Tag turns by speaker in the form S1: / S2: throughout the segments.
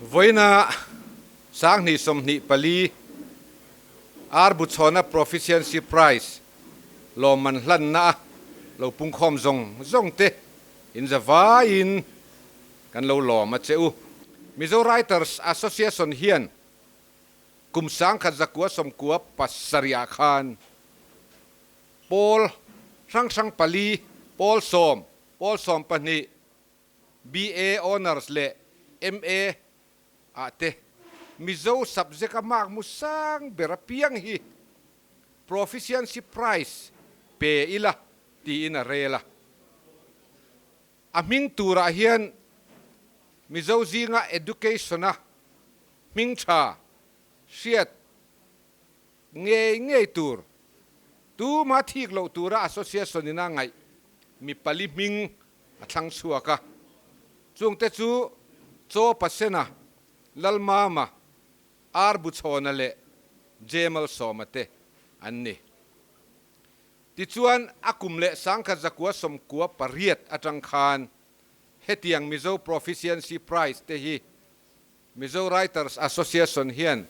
S1: Vawiina 2024 Ar Buchhawna Proficiency Prize lawmman hlanna a lo pungkhawm zawng zawng te in za vaiin kan lo lawm a che u. Mizo Writers Association hian kum 1997 ah khan pawl hrang hrang pali, pawl sawm, pawl sawmpahnih, BA Honours leh MA ah te Mizo subject a mark mu sang ber apiang hi Proficiency Prize pe ila tiin a rel a. A hming turah hian Mizo zinga Education-a hming tha hriat ngei ngei tur, tuma thik loh tura Association in a ngaih mi pali hming a thlang chhuak a. Chungte chu Chaw Pasena, Lalmama, Ar Buchhawna leh Jemal Sawma te an ni. Tichuan, a kum leh 1998 atang khan hetiang Mizo Proficiency Prize te hi Mizo Writers Association hian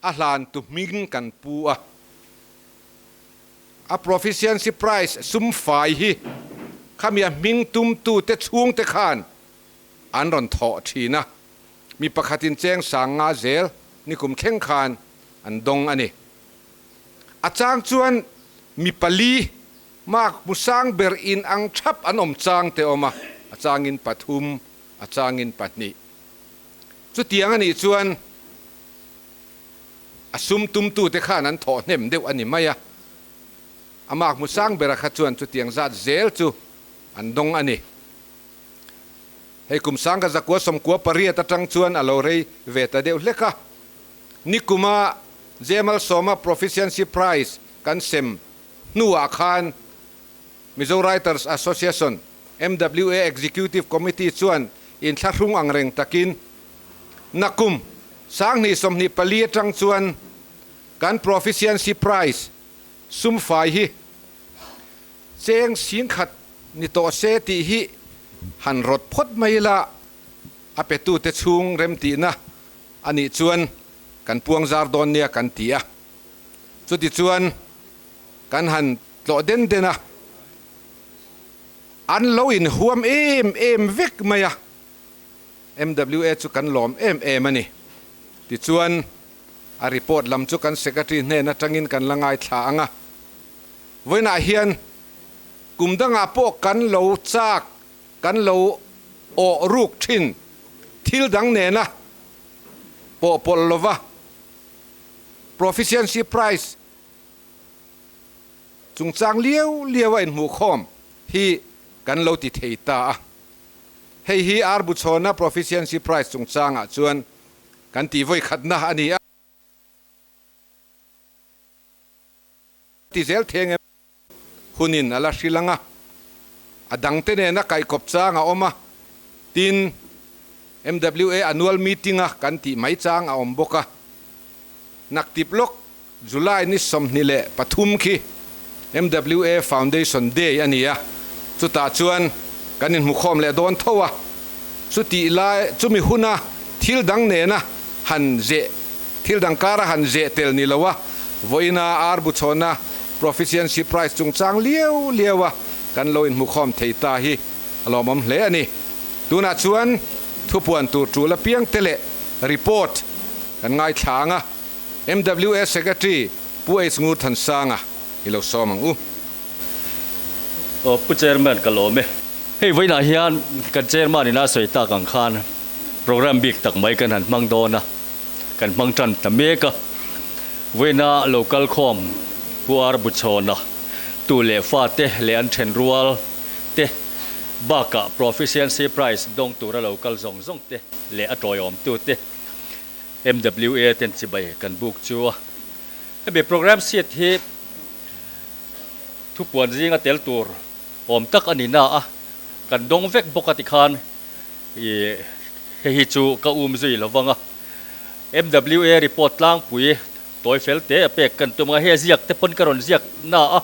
S1: a hlantu hming kan pu a. A Proficiency Prize sum fai hi khami a hming tumtute chhungte khan an rawn thawh thin a, mi pakhatin cheng sang nga zel nikum thleng khan an dawng a ni. A chang chuan mi pali mark hmu sang ber in ang thap an awm chang te awm a, a changin pathum, a changin pahnih. Chutiang a nih chuan a sum tumtute khan an thawh hnem deuh a ni mai a, a mark hmu sang bera kha chuan chutiang zat zel chu an dawng a ni. Hei kum 1998 atang chuan a lo rei ve ta deuh hlek a, nikuma Jemal Sawma Proficiency Prize kan sem hnuah khan Mizo Writers Association, MWA, Executive Committee chuan inthlahrung ang reng takin nakum 2024 atang chuan kan Proficiency Prize sum fai hi cheng singkhat ni tawh se tih hi han rawt phawt mai ila a petute chhung remtihna a nih chuan kan puang zar dawn nia kan ti a. Chutichuan kan han tlawh den den a, an lo inhuam em em vek mai a, MWA chu kan lawm em em a ni. Tichuan, a report lam chu kan Secretary hnen atangin kan la ngaithla ang a. Vawiinah hian kum dangah pawh kan lo chak, kan lo awh ruk thin thil dang nena pawhpawlh lova Proficiency Prize chungchang liau liau a inhmuhkhawm hi kan lo ti thei ta a. Hei hi Ar Buchhawna Proficiency Prize chungchangah chuan kan tih vawikhatna a ni a. Ti zel theng em? Hunin a la hrilh ang a, a dangte nena kaihkawp chang a awm a, tin, MWA annual meeting-a kan tih mai chang a awm bawk a. Naktip lawk July ni 23 khi MWA Foundation Day a ni a, chutah chuan kan inhmukhawm leh dawn tho a, chutih lai chumi huna thil dang nena han zeh, thil dang kara han zeh tel ni lo a, vawiina ar bu chhawna Proficiency Prize chungchang liau liau a kan lo inhmukhawm thei ta hi a lawmawm hle a ni. Tunah chuan thupuan tur tul apiang te leh report kan ngaithla ang a. MWA Secretary Pu H Ngurthansanga i lo sawm ang u.
S2: Aw Pu Chairman ka lawm e. Hei vawiinah hian kan Chairman in a sawi tak ang khan program bik tak mai kan han hmang dawn a, kan hmang tan ta mek a. Vawiina lo kal khawm Pu Ar Buchhawna tu leh fate leh an then rual te bakah Proficiency Prize dawng tura lo kal zawng zawng te leh a tawiawm tu te MWA ten chibai kan buk chu a. Hemi program sheet hi thupuan zinga tel tur awm tak a ni na a, kan dawng vek bawk a tikhan ih hei hi chu ka um zui lo vang a. MWA report tlangpui tawi fel te a pek kan tum a, hei a ziak te pawn ka rawn ziak na a,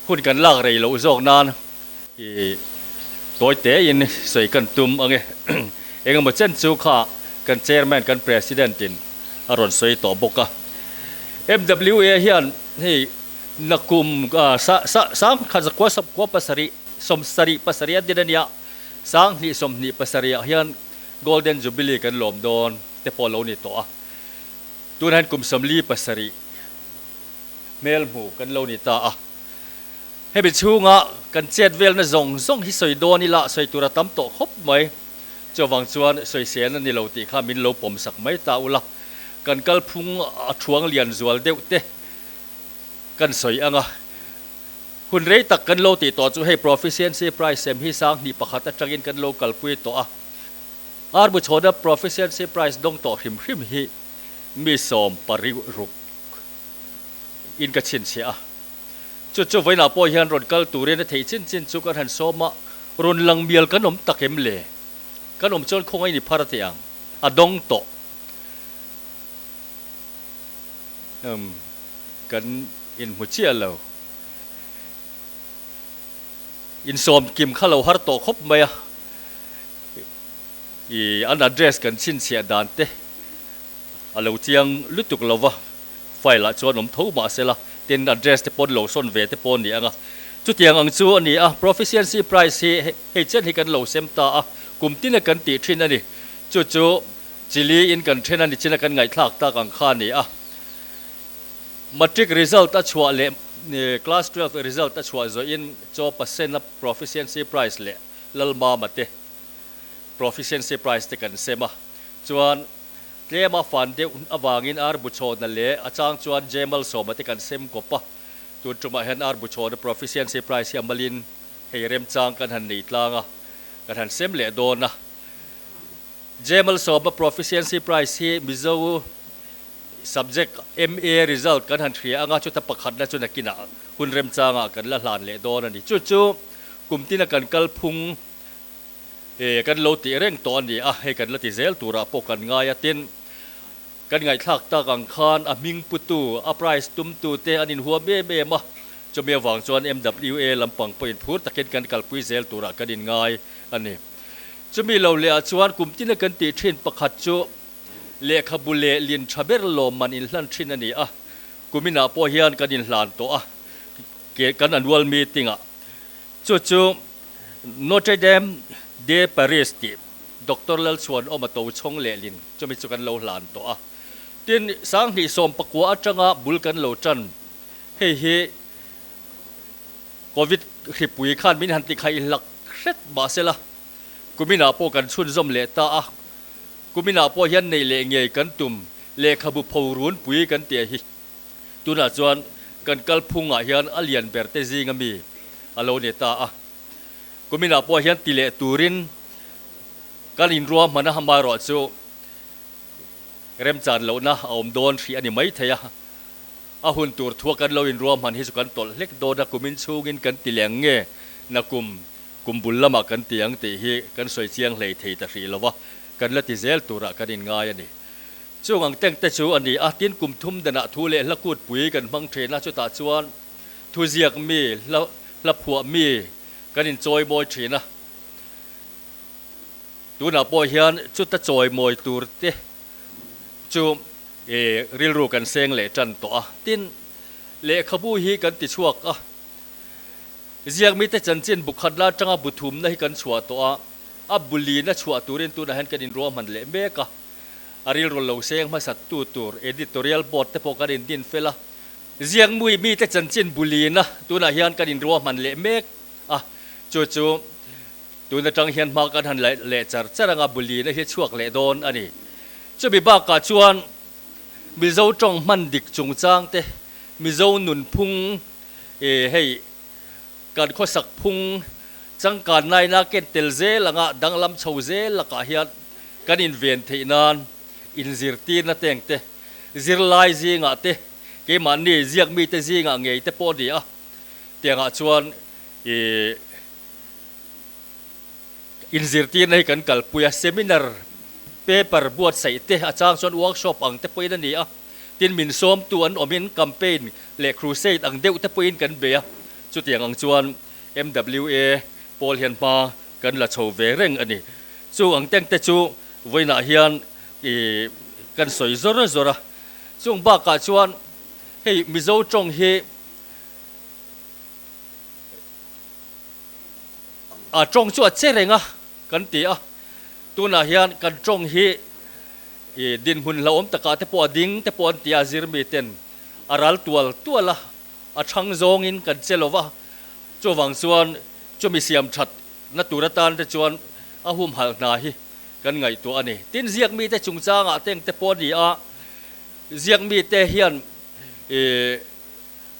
S2: hun kan lak rei loh zawk nan ih tawi te in sawi kan tum ang e. Engemaw chen chu kha. kan Chairman, kan President in a rawn sawi tawh bawk a. MWA hian hei nakum sangkhat zakua sawmkua pasarih, sawmsarih pasarih a din a nia, sanghnih sawmhnih pasarih ah hian Golden Jubilee kan lawm dawn te pawh a lo ni tawh a. Tunah hian kum 47 hmel hmu kan lo ni ta a. Hemi chhunga kan chet velna zawng zawng hi sawi dawn ila sawi tur a tam tawh khawp mai. Chuvang chuan sawisel a ni lo tih kha min lo pawm sak mai ta ula, kan kalphung a thuang lian zual deuh te kan sawi ang a. Hun rei tak kan lo tih tawh chu hei Proficiency Prize sem hi 2001 atangin kan lo kalpui tawh a. Arbu chhawna Proficiency Prize dawng tawh hrim hrim hi mi 16 in ka chhinchhiah a. Chu chu vawiinah pawh hian rawn kal turin a theih chin chin chu kan han sawm a, rawn lang mial kan awm tak em le? Kan awm chuan khawngaih ni phar a teh ang, a dawng tawh. Umm, kan inhmu chiah lo. Insawm kim kha lo har tawh khawp mai a, i an address kan chhinchhiah dan te a lo chiang lutuk lo va. File ah chuan awm tho mah sela, tin address te pawn lo sawn ve te pawh a ni ang a. Chutiang ang chu a ni a, Proficiency Prize hi hei chen hi kan lo sem ta a, kum tina kan tih thin a ni. Chu chu chili in kan then a ni china kan ngaihthlak tak ang kha a ni a. Matric result a chhuah leh Class 12 result a chhuah zawhin chaw pasena Proficiency Prize leh Lalmama te Proficiency Prize te kan sem a. Chuan Tlema fan deuh avangin ar bu chhawna leh a chang chuan Jemal sawma te kan sem kawp a, tun tumah hian ar bu chhawna Proficiency Prize hi a malin hei remchang kan han nei tlang a, kan han sem leh dawn a. Jemal sawma Proficiency Prize hi Mizo subject MA result kan han hria anga chuta pakhatna chu nakinah hun remchangah kan la hlan leh dawn a ni. Chu chu kum tina kan kalphung E, kan lo tih reng tawh a ni a, hei kan la ti zel turah pawh kan ngai a, tin, kan ngaihthlak tak ang khan a hming putu, a prize tumtu te an inhuam em em a, chumi avang chuan MWA lampang pawhin phur takin kan kalpui zel turah kan inngai a ni. Chumi lo lehah chuan kum tina kan tih thin pakhat chu lehkhabu leh lin tha ber lawmman inhlan thin a ni a, kuminah pawh hian kan inhlan tawh a, kan annual meeting-ah chu chu Notre Dame de Paris tih Doctor Lalchhuanawma Tochhawng lehlin chumi chu kan lo hlan tawh a. Tin, 2019 atanga bul kan lo tan hei hi Covid hripui khan min han tikhaih hlak hret mahsela kuminah pawh kan chhunzawm leh ta a. Kuminah pawh hian neih leh ngei kan tum lehkhabu pho runpui kan tih hi tunah chuan kan kalphungah hian a lian ber te zinga mi a lo ni ta a. Kuminah pawh hian ti leh turin kan inruahman a, amaherawh chu remchan lohna a awm dawn hrih a ni maithei a. A hun tur thua kan lo inruahman hi chu kan tawlh hlek dawn a, kumin chhungin kan ti leng nge na kum kum bul lamah kan ti ang tih hi kan sawi chiang hlei thei ta hrih lo va, kan la ti zel turah kan inngai a ni. Chung ang teng te chu a ni a, tin kum thum danah thu leh hla kutpui kan hmang thin a, chutah chuan thuziak mi, hla hla phuah mi kan inchawi mawi thin a. Tunah pawh hian chuta chawi mawi tur te chu rilru kan seng leh tan tawh a, tin lehkhabu hi kan ti chhuak a, ziak mite chanchin bu khat la atanga bu thumna hi kan chhuah tawh a, a bu lina chhuah turin tunah hian kan inruahman leh mek a. A rilru lo seng hmasat tu tur editorial board te pawh kan indin fel a, ziakmui mite chanchin bulina tunah hian kan inruahman leh mek a, chu chu tun atang hian hma kan han leh char char anga bulina hi chhuak leh dawn a ni. Chumi bakah chuan Mizo tawng hman dik chungchang te, Mizo nunphung hei kan khawsak phung changkan naina ken tel zel anga danglam chho zel lakah hian kan inven theih nan inzirtirna teng te, zirlai zingah te, keimahni ziak mite zingah ngei te pawh a ni a, tiangah chuan ih inzirtirna hi kan kalpui a, seminar paper buatsaih te a chang chuan workshop ang te pawhin a ni a, tin min sawmtu an awmin campaign leh crusade ang deuh te pawhin kan bei a, chutiang ang chuan MWA pawl hian hma kan la chho ve reng a ni. Chu ang teng te chu vawiinah hian I kan sawi zawr zawr a, chung bakah chuan hei Mizo tawng hi a tawng chu a che reng a kan ti a, tunah hian kan tawng hi i dinhmun hlauhawm takah te pawh a ding te pawh an ti a, zirmi ten a ral tual tual a, a thang zawngin kan che lo va, chuvang chuan chumi siam that na tur atan te chuan a humhalh hna hi kan ngaihtuah a ni. Tin, ziak mite chungchangah te engte pawh a ni a, ziak mite hian ih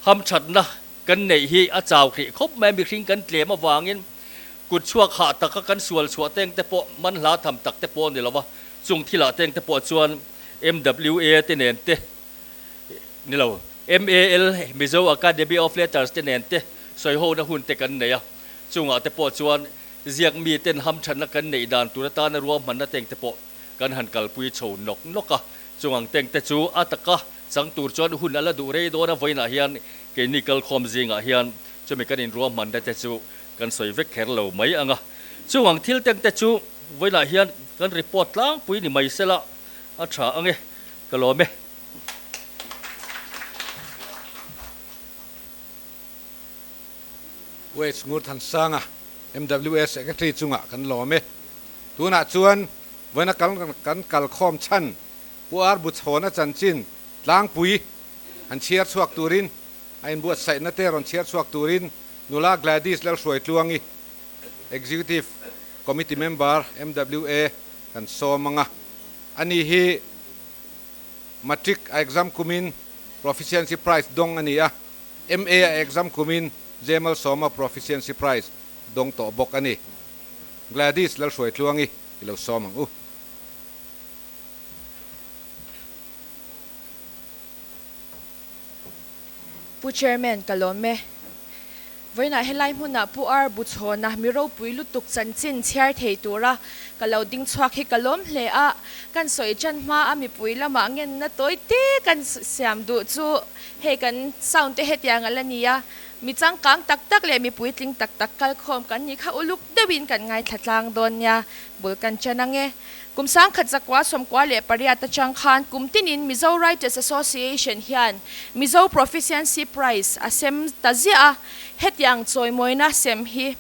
S2: hamthatna kan neih hi a chau hrih khawp mai a, mihring kan tlem avangin kut chhuak hah taka kan sual chhuah te engte pawh man hla tham tak te pawh a ni lo va, chung thilah te engte pawh chuan MWA te nen te ni lo, MAL, Mizo Academy of Letters te nen te sawihona hun te kan nei a, chungah te pawh chuan Ziak miten hamthatna kan neih dan tur atana ruahmanna tengte pawh kan han kalpui chho nawk nawk a. Chung ang tengte chu a taka chang tur chuan hun a la duh rei dawn a, vawiinah hian keini kalkhawm zingah hian chumi kan inruahmanna te chu kan sawi vek kher lo mai ang a. Chung ang thil tengte chu vawiinah hian kan report tlangpui ni mai sela a tha ang e, ka lawm e.
S1: Wage Ngurthansanga, MWA Secretary chungah kan lawm e. Tunah chuan vawiina kal kan kalkhawm chhan Pu Ar Buchhawna chanchin tlangpui han chhiar chhuak turin a inbuatsaihna te rawn chhiar chhuak turin nula Gladys Lalhruaitluangi, Executive Committee Member, MWA kan sawm ang a. Ani hi Matric a exam kumin Proficiency Prize dawng a ni a. MA a exam kumin Jemal Sawma Proficiency Prize dawng tawh bawk a ni. Gladys Lalhruaitluangi i lo sawm ang u.
S3: Pu Chairman, ka lawm e. Vawiinah helai hmunah Pu Ar Buchhawna mi ropui lutuk chanchin chhiar thei tura ka lo ding chhuak hi ka lawm hle a, kan sawi tan hma a mipui lamah ngenna tawi te kan siam duh chu hei kan sound te hetiang a la ni a, mi changkang tak tak leh mi puitling tak tak kalkhawm kan nih kha uluk deuhin kan ngaithla tlang dawn nia, bul kan chan ang e. Kum sangkhat zakua 98 atang khan kum tinin Mizo Writers Association hian Mizo Proficiency Prize a sem ta ziah a, hetiang chawimawina sem hi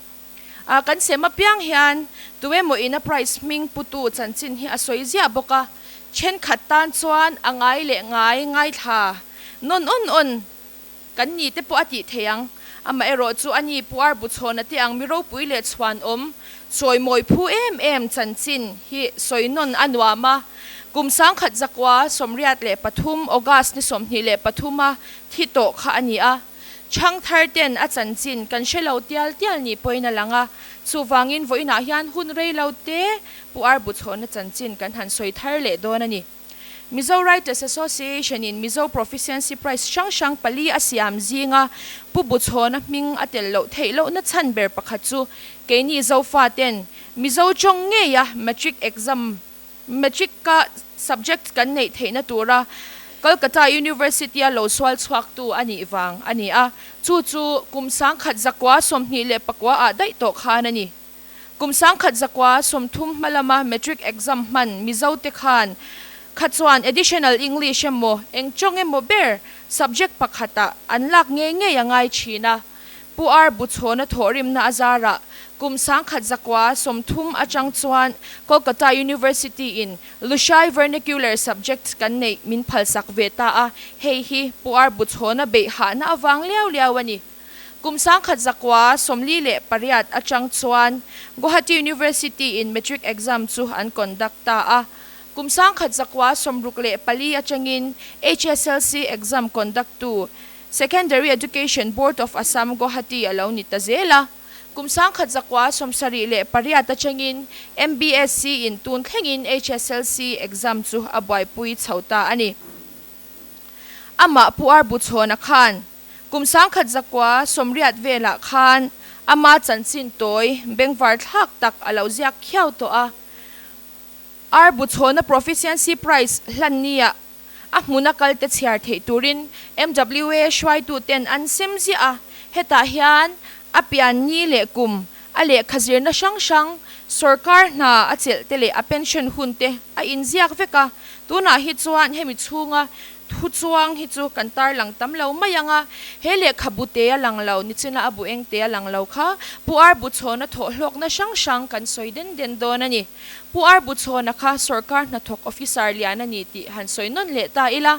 S3: a kan sem apiang hian tuemaw ina prize hming putu chanchin hi a sawi ziah bawk a, thenkhat tan chuan a ngai leh ngai ngaithla nawn awn awn Kan ni te pawh a tih thei ang. Amaherawh chu a ni Pu Ar Buchhawna te ang mi ropui leh chhuan awm, chawimawi phu em em chanchin hi sawi nawn a nuam a. Kum 1983 August ni 23 a thi tawh kha a ni a. Chhangthar ten a chanchin kan hre lo tial tial ni pawhin a lang a. Chuvangin vawiinah hian hun rei lo te Pu Ar Buchhawna chanchin kan han sawi thar leh dawn a ni. Mizo Writers Association in Mizo Proficiency Prize hrang hrang pali a siam zinga Pu Buchhawna hming a tel loh theih lohna chhan ber pakhat chu keini Zofa ten Mizo tawng ngeia Matric exam Matric ka subject kan neih theihna tura Kolkata University a lo sual chhuaktu a nih vang a ni a, chu chu kum 1929 ah daih tawh khan a ni. Kum 1930 hma lama Matric exam hman Mizo te khan kha chuan Additional English emaw eng tawng emaw ber subject pakhatah an lak ngei ngei a ngai thin a. Pu Ar Buchhawna thawhrimna a zarah kum 1930 atang chuan Kolkata University in Lushai Vernacular subject kan neih min phalsak ve ta a, hei hi Pu Ar Buchhawna beihhahna avang liau liau a ni. Kum 1948 atang chuan Guwahati University in Matric exam chu an conduct ta a. Kum 1964 atangin HSLC exam conduct tu Secondary Education Board of Assam Guwahati a lo ni ta zel a. Kum 1978 atangin MBSC in tun thlengin HSLC exam chu a buaipui chho ta a ni. Amah Pu Ar Buchhawna khan Kum 1980 velah khan ama chanchin tawi bengvar thlak tak a lo ziak khiau tawh a. Ar Buchhawna Proficiency Prize hlan nia a hmuna kalte chhiar theih turin MWA hruaituten an sem ziah a, hetah hian a pian ni leh kum, a lehkha zirna hrang hrang, Sorkar hna a chelh te leh a pension hun te a inziak vek a, tunah hi chuan hemi chhunga thu chuang hi chu kan tarlang tam lo mai ang a, he lehkhabu te a lang lo, nichina a bu eng te a lang lo kha Pu Arbuchhawna thawhhlawkna hrang hrang kan sawi den den dawn a ni. Pu Arbuchhawna kha sorkar hnathawk officer lian a ni tih han sawi nawn leh ta ila,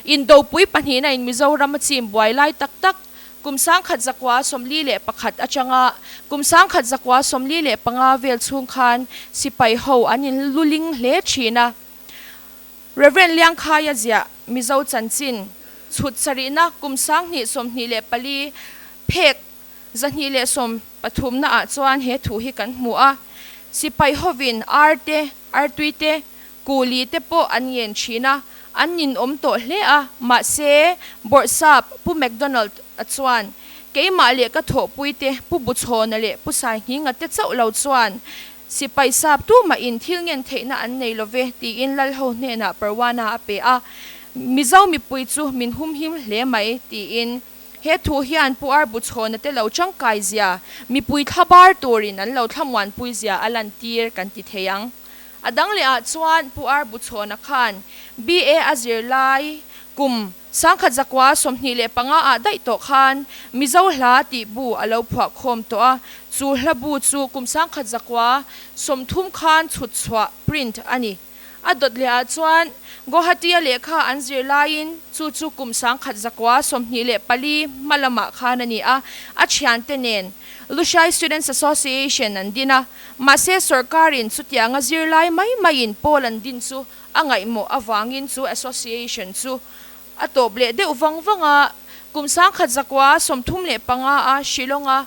S3: Indopui pahnihna in Mizoram a chim buai lai tak tak, Kum 1941 atanga kum 1945 vel chhung khan sipai ho an in luling hle thin a. Rev. Liangkhaia ziah Mizo chanchin chhut sarihna kum 2024 phek 213 na ah chuan he thu hi kan hmu a. Sipai hovin ar te, artui te, Kuli te pawh an ngen thin a, an ninawm tawh hle a, mahse, Bawrhsap Pu McDonald a chuan, Keimah leh ka thawhpui te, Pu Buchhawna leh Pu Sainghinga te chauh lo chuan sipai sap tumahin thil ngen theihna an nei lo ve, tiin Lalho hnenah parwana a pe a, Mizo mipui chu min humhim hle mai, tiin. He thu hian Pu Ar Buchhawna te lo tangkai zia, mipui thlabar turin an lo thlamuanpui zia a lantir kan ti thei ang. A dang leh ah chuan Pu Ar Buchhawna khan BA a zirlai kum 1925 ah daih tawh khan Mizo hla tih bu a lo phuah khawm tawh a, chu hla bu chu kum 1930 khan chhut chhuah, print, a ni. A dawt leh ah chuan Guwahati-a lehkha an zir laiin chu chu kum 1924 hma lamah khan a ni a, a thiante nen Lushai Students Association an din a, mahse sorkarin chutianga zirlai mai maiin pawl an din chu a ngaihmawh avangin chu association chu a tawp leh deuh vang vang a. Kum 1935 a Shillong-a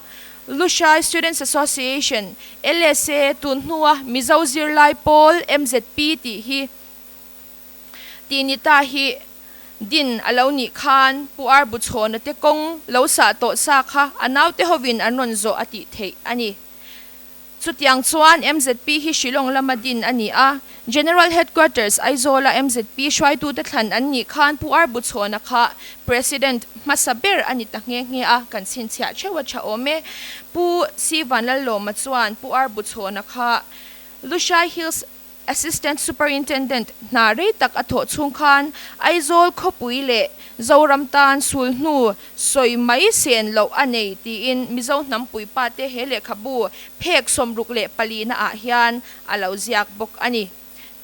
S3: Lushai Students Association, LSA, tun hnua Mizo Zirlai Pawl, MZP, tih hi tih ni ta hi din a lo nih khan Pu Ar Buchhawna te kawng lo sah tawh sa kha a naute hovin an rawn zawh a tih theih a ni. Chutiang chuan MZP hi Shillong lama din a ni a, General Headquarters Aizawla MZP hruaitute thlan an nih khan Pu Ar Buchhawna kha President hmasa ber a ni ta nghe nghe a, kan chhinchhiah theuh a tha awm e. Pu Si Vanlallawma chuan Pu Ar Buchhawna kha Lushai Hills Assistant Superintendent hna rei tak a thawh chhung khan Aizawl khawpui leh Zoram tan sul hnu sawi mai sen loh a nei tiin Mizo hnampui pa te he lehkhabu phek 64 na ah hian a lo ziak bawk a ni.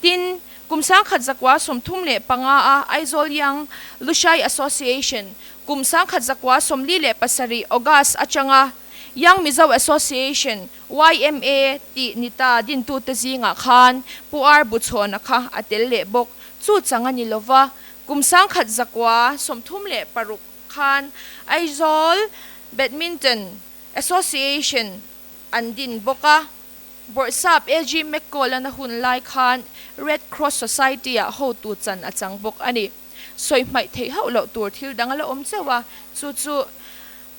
S3: Tin, kum 1935 a Aizawl Young Lushai Association kum 1947 August atanga Young Mizo Association, yma, tih ni ta dintute zingah khan Pu Ar Buchhawna kha a tel leh bawk. Chu chang a ni lo va, kum 1936 khan Aizawl Badminton Association an din bawk a. Bawrhsap AG McCall-an a hun lai khan Red Cross Society-ah hotu chan a chang bawk a ni. Sawi hmaih theih hauh loh tur thil dang a la awm chauh a, chu chu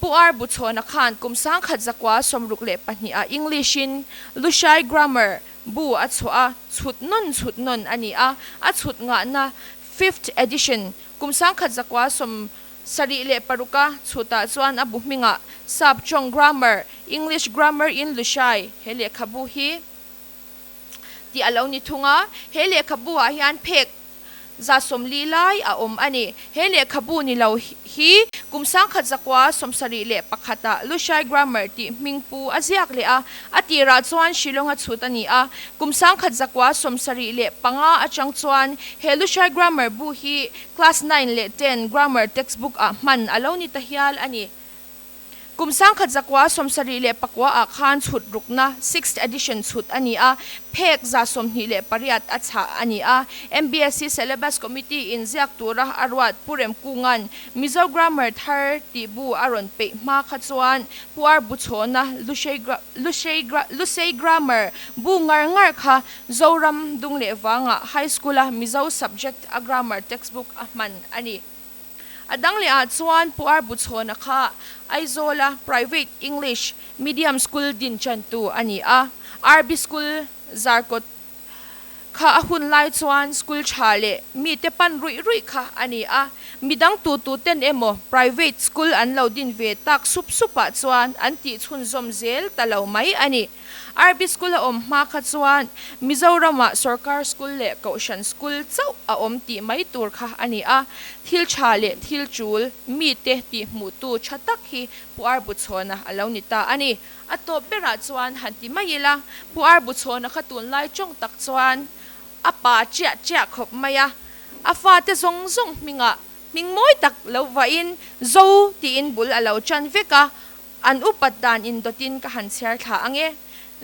S3: Pu Ar Buchhawna khan kum 1962 ah English-in Lushai Grammar bu a chhuah a, chhut nawn chhut nawn a ni a, a chhut ngahna Fifth Edition kum 1976 a chhutah chuan a bu hmingah Sap Chawng Grammar, English Grammar in Lushai, he lehkhabu hi tih a lo ni thung a, he lehkhabu ah hian phek 140 lai a awm a ni. He lehkhabu ni lo hi kum 1971 ah Lushai Grammar tih hming pu a ziak leh a, a tirah chuan Shillong a chhut a ni a. Kum 1975 atang chuan he Lushai Grammar bu hi Class nine leh ten Grammar textbook ah hman a lo ni ta hial a ni. Kum 1979 ah khan chhut rukna, sixth edition, chhut a ni a, phek 128 a chhah a ni a. MBSC Syllabus Committee in ziak tura a ruat Pu Remkunga'n Mizo Grammar thar tih bu a rawn peih hma kha chuan Pu Ar Buchhawna Lusei Grammar bu ngar ngar kha Zoram dung leh vangah High School-a Mizo subject a grammar textbook a hman a ni. A dang leh ah chuan Pu Ar Buchhawna kha Aizawla Private English Medium School din chantu a ni a, RB School Zarkawt kha a hun lai chuan school tha leh mite pan ruih ruih kha a ni a, midang tu tu ten emaw private school an lo din ve tak sup sup ah chuan an tih chhunzawm zel ta lo mai a ni. RB School a awm hma kha chuan Mizoramah sorkar school leh kohhran school chauh a awm tih mai tur kha a ni a. Thil tha leh thil tul mite tih hmuhtu tha tak hi Pu Arbuchhawna a lo ni ta a ni. A tawp berah chuan han ti mai ila, Pu Arbuchhawna kha tunlai tawng tak chuan a pa chiah chiah khawp mai a, a fate zawng zawng hmingah hming mawi tak lo vahin Zo tiin bul a lo tan vek a, an upat dan indawtin ka han chhiar thla ang e.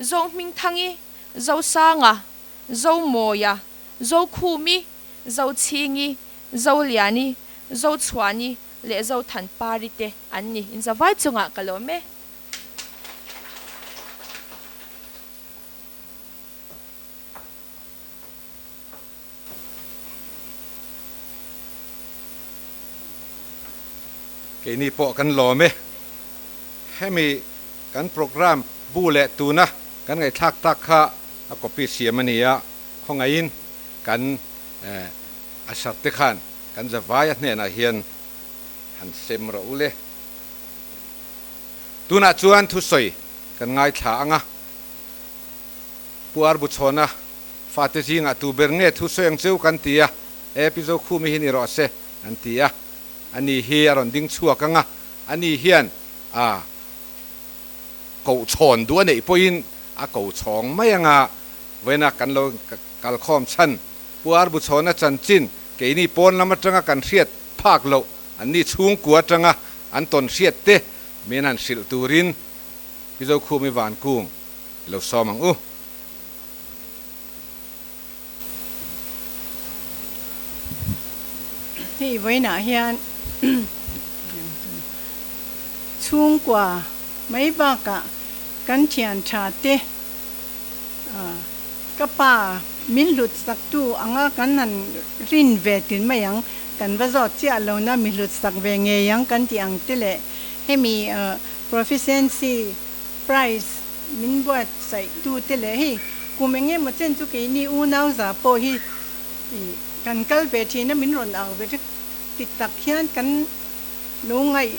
S3: Zohmingthangi, Zosanga, Zomawia, Zokhumi, Zochhingi, Zoliani, Zochhuani leh Zothanpari te an ni. Inzavai chungah ka lawm e.
S1: Keini pawh kan lawm e. Hemi kan programme bu leh tuna kan ngaihthlak tak kha a copy siam a ni a, khawngaihin kan Asher te khan kan zavaia hnenah hian han sem rawh u le. Tunah chuan thusawi kan ngaithla ang a, Pu Arbuchhawna fate zingah tu ber nge thusawi ang cheu kan ti a, E Pi Zokhumi hi ni rawh se an ti a, ani hi a rawn ding chhuak ang a, ani hian a kohchhawn duh a neih pawhin a kohchhawng mai ang a, vawiina kan lo kalkhawm chhan Pu Arbuchhawna chanchin keini pawn lam atanga kan hriat phak loh anni chhungkua atanga an tawn hriat te min han hrilh turin Pi Zokhumi Vankung i lo sawm ang u.
S4: Hei vawiinah hian chhungkua mai bakah kan thian tha te ka pa min hlut saktu anga kan han rin ve tin mai ang, kan va zawt chiah lo na mi hlut sak ve ngei ang kan tih ang te leh hemi proficiency prize min buatsaih tu te leh hei kum eng emaw chen chu keini unau za pawh hi kan kal ve thin a, min rawn au ve ṭhek ti tak hian kan lo ngaih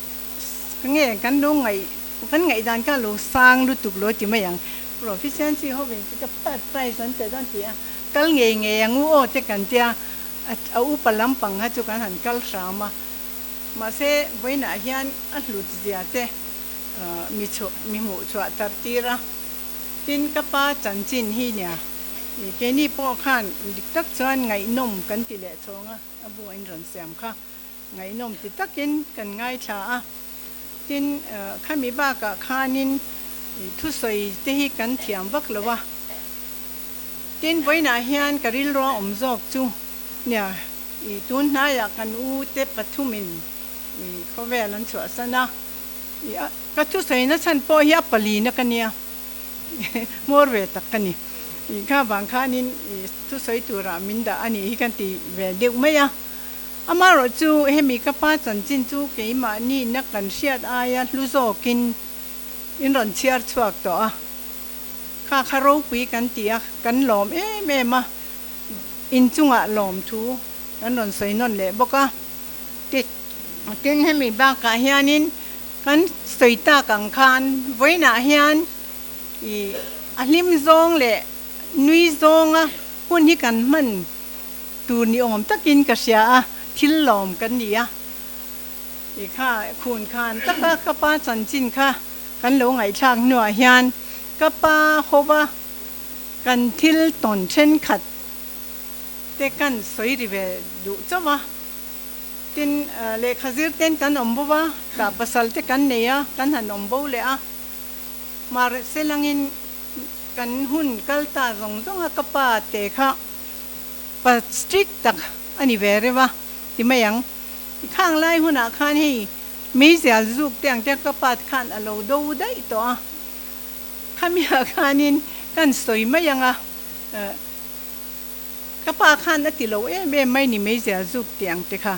S4: nge kan lo ngaih kan ngaihdan kha lo sang lutuk lo ti mai ang. Proficiency hovin chu ka first prize an pe dawn ti a, kal ngei ngei ang u aw te kan tia a upa lampang kha chu kan han kal hram a, mahse vawiinah hian a hlut zia te mi chhuah mi hmuh chhuah tar tir a, tin ka pa chanchin hi nia keini pawh khan dik tak chuan ngaihnawm kan ti leh chhawng a, a bu a inrawn siam kha ngaihnawm ti takin kan ngaithla a, tin khami bakah khanin thusawi te hi kan thiam vak lo a, tin vawiinah hian ka rilru a awm zawk chu nia tun hnaiah kan u te pathumin khawvel an chhuahsan a. Ka thusawi na chhan pawh hi a palina ka nia, hmawr ve tak ka ni. Kha vang khanin thusawi turah min dah a nih hi ka ti ve deuh mai a. Amaherawh chu hemi ka pa chanchin chu keimahni na kan hriat aia hlu zawkin in rawn chhiar chhuak tawh a. Kha kha ropui kan ti a, kan lawm em em a, inchungah lawmthu kan rawn sawi nawn leh bawk a. Tin, hemi bakah hianin kan sawi tak ang khan vawiinah hian ih a hlim zawng leh nui zawnga hun hi kan hman tur ni awm takin ka hria a, thil lawm kan ni a. Ih kha khun khan taka ka pa chanchin kha kan lo ngaihthlak hnuah hian ka pa hova kan thil tawn thenkhat te kan sawi ri ve duh chauh a. Tin, lehkha zir ten kan awm bo a, tah pasal te kan nei a, kan han awm bo leh a. Mahse langin kan hun kal ta zawng zawng a, ka pa te kha pa strict tak a ni ve reuh a ti mai ang. Khang lai hunah khan hei meizial zuk te ang te ka pa te khan a lo do daih tawh a, khamiah khanin kan sawi mai ang a. Ka pa khan a ti lo em em mai ni mai zel zuk tih ang te kha.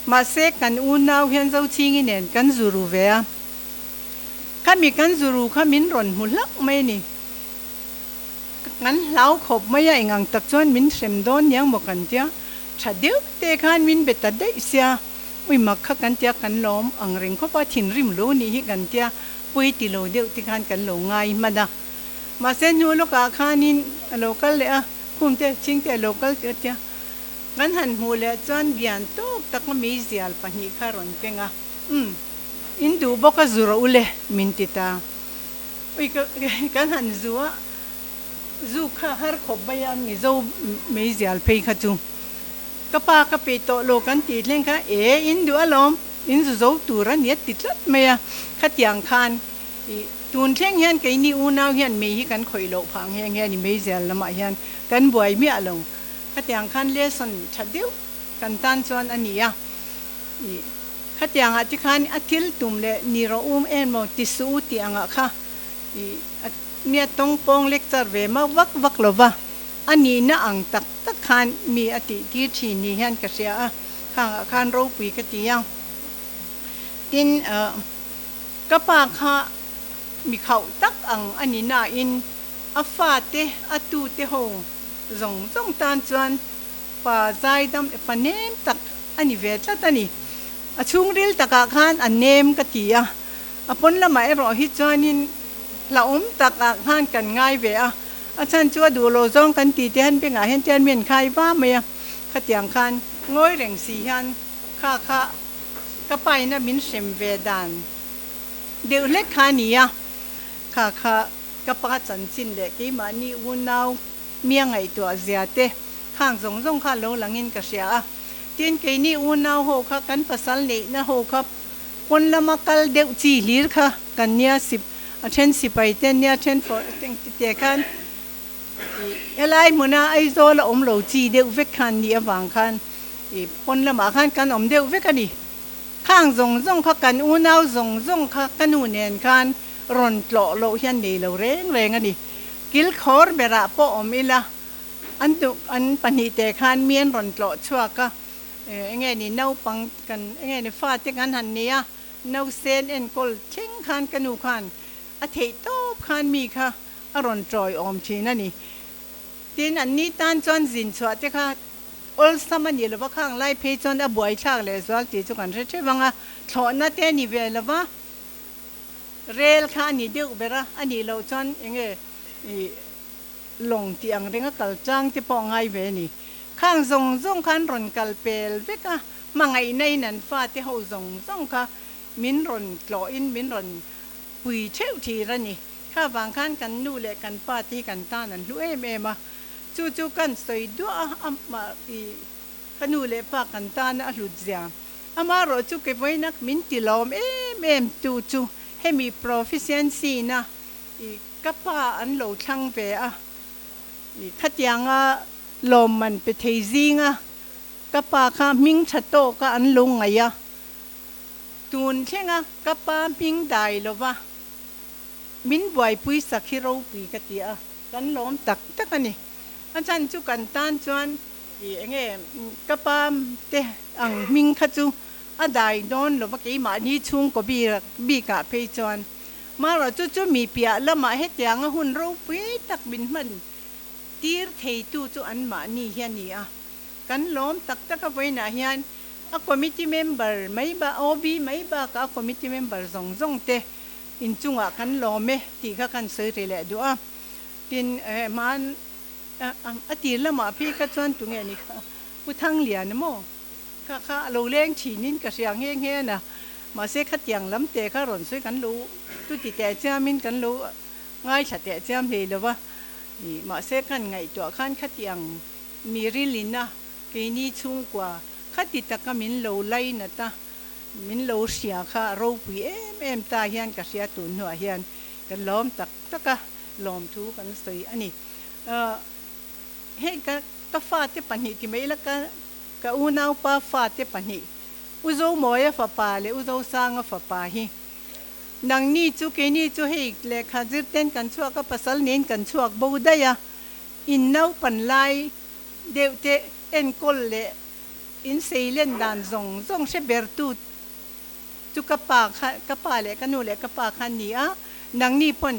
S4: Mahse kan unau hian Zochhingi nen kan zu ru ve a. Khami kan zu ru kha min rawn hmu hlauh mai ni. Kan hlau khawp mai a engang tak chuan min hrem dawn niang maw kan tia. Tha deuh te khan min be ta daih sia. Ui mak kha kan tia kan lawm ang reng khawp a thinrim lo nih hi kan tia pawi ti lo deuh te khan kan lo ngai hman a. Mahse hnu lawkah khanin a lo kal leh a, Khumte Chhingte a lo kal tih a tia. Kan han hmuh leh chuan bian tawk taka meizial pahnih kha a rawn keng a, Umm, in duh bawk a zu rawh u le, min ti ta. Ui ka kan han zu a, zu kha har khawp mai a, Mizo meizial phei kha chu ka pa ka peih tawh lo kan tih thleng kha, E, in duh alawm, in zu zo tur a ni a ti tlat mai a, khatiang khan i tun thleng hian keini unau hian mei hi kan khawih loh phah nghe nghe a ni, meizial lamah hian kan buai miah lo. Khatiang khan lesson tha deuh kan tan chuan a ni a, i khatiangah te khan a thil tum leh ni rawh um en maw ti suh u tih angah kha i nia tawng pawng lecture ve mak vak vak lo va, a nihna ang tak tak khan mi a tih tir thin ni hian ka hria a, khangah khan ropui ka ti a. Tin, ka pa kha mi khauh tak ang a ni nain a fate a tute ho Zawng zawng tan chuan pa zaidam leh pa nem tak a ni ve tlat a ni. A chhungril takah khan a nem ka ti a, a pawn lamah erawh hi chuanin hlauhawm takah khan kan ngai ve a, a chhan chu a duh lo zawng kan ti te hian bengah hian tian mi an khai va mai a, khatiang khan ngawi reng si hian kha kha ka paina min hrem ve dan deuh hlek kha a ni a, kha kha Ka pa chanchin leh keimahni unau mia ngaihtuah zia te khang zawng zawng kha lo langin ka hria a. Tin, keini unau ho kha kan pasal neihna ho kha pawn lama kal deuh chi hlir kha kan nia sip a then sipai te nia then fawr te te khan ih helai hmuna Aizawl a awm lo chi deuh vek khan nih avang khan ih pawn lamah khan kan awm deuh vek a ni. Khang zawng zawng kha kan unau zawng zawng kha ka nu nen khan rawn tlawh loh hian nei lo reng reng a ni. Kilkhawr berah pawh awm ila, an duh an pahnihte khan mi an rawn tlawh chhuak a, enge ni naupang kan enge ni fate kan han nei a, nausen enkawl thleng khan ka nu khan a theih tawp khan mi kha a rawn tawi awm thin a ni. Tin, an ni tan chuan zin chhuah te kha awlsam a ni lova, khang lai phei chuan a buaithlak lehzual tih chu kan hre theuh ang a, thlawhna te a ni ve lova. Rel kha a ni deuh ber a, a nih loh chuan eng nge ih lawng tih ang renga kal chang te pawh a ngai ve a ni. Khang zawng zawng kha an rawn kal pel vek a, hmangaihna in an fate ho zawng zawng kha min rawn tlawhin min rawn pui theuh thir a ni. Kha vang khan kan nu leh kan pa te hi kan tan an hlu em em a, chu chu kan sawi duah a, amah ih ka nu leh pa kan tana a hlut zia. Amaherawh chu ke vawinak min ti lawm em em tu chu hemi proficiency na i ka pa an lo thlang ve a, i khatianga lawmman pe thei zinga ka pa kha hming tha tawka an lo ngaih a, tun thlenga ka pa hming dai lova min buaipui sak hi ropui ka ti a, kan lawm tak tak a ni. A chhan chu kan tan chuan I enge ka pa te ang hming kha chu a dai dawn lova keimahni chhungkaw bikah phei chuan marawh chu chu mi piah lamah hetianga hun ropui tak min hman tir theitu chu anmahni hi a ni a. Kan lawm tak tak a vawiinah hian a committee member mai ba OB mai bakah a committee member zawng zawng te inchungah kan lawm e tih kha kan sawi ri leh duh a. Tin, hman A tir lamah phei kha chuan tunge ni kha Pu Thanglian maw kha kha a lo leng thinin ka hria nghe nghe a na. Mahse khatiang lam te kha rawn sawi kan lo chuti teh chiamin kan lo ngaithla teh chiam hlei lo va. Mahse kan ngaihtuah khan khatiang mi rilin a keini chhungkua khati taka min lo lainat a, min lo hria kha a ropui em em ta hian ka hria tun hnuah hian kan lawm tak tak a, lawmthu kan sawi a ni. Hei ka ka fate pahnih ti mai ila ka ka unaupa fate pahnih U Zomawia fapa leh U Zosanga fapa hi nangni chu keini chu hei lehkha zirten kan chhuak a pasal nen kan chhuak bo daih a in naupan lai deuh te enkawl leh in seilen dan zawng zawng hre bertu chu ka pa kha ka pa leh ka nu leh ka pa kha an ni a nangni pawn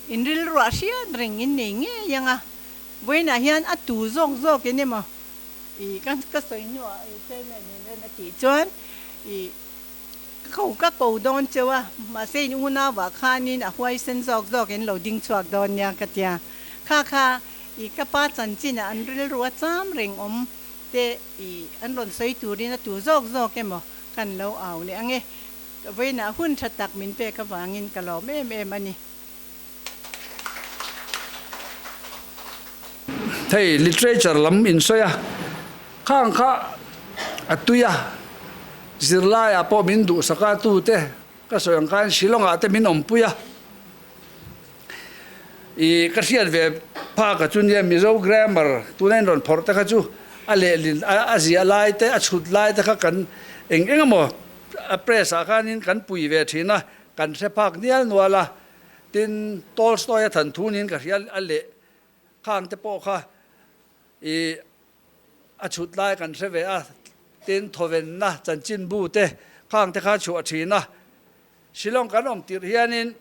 S4: In rilruah hriat reng in nei ngei ang a, vawiinah hian a tu zawk zawk in emaw i ka sawi hnuah i chairman in rem a tih chuan i Ka ko ka ko dawn cheu a, mahse in unauah khanin a huaisen zawk zawk in lo ding chhuak dawn nia ka tia. Kha kha i ka pa chanchinah an rilru a cham reng awm te i an rawn sawi turin a tu zawk zawk emaw kan lo au leh ang e. Vawiinah hun tha tak min pek avangin ka lawm em em a ni.
S5: Hei literature lam in sawi a, khang kha a tui a, zirlaiah pawh min duhsak a, tute ka sawi ang khan Shillong-ah te min awmpui a, i ka hriat ve phak a chu nia Mizo grammar tuna in rawn phawrh te kha chu a lehlin a ziah lai te a chhut lai te kha kan eng eng emaw a press ah khanin kan pui ve thin a, kan hre phak nial nual a, tin Tolstoy-a thanthu niin ka hria a leh khang te pawh kha i a chhut lai kan hre ve a, tin thawvenna chanchinbu te khang te kha a chhuah thin a, Shillong kan awm tirh hianin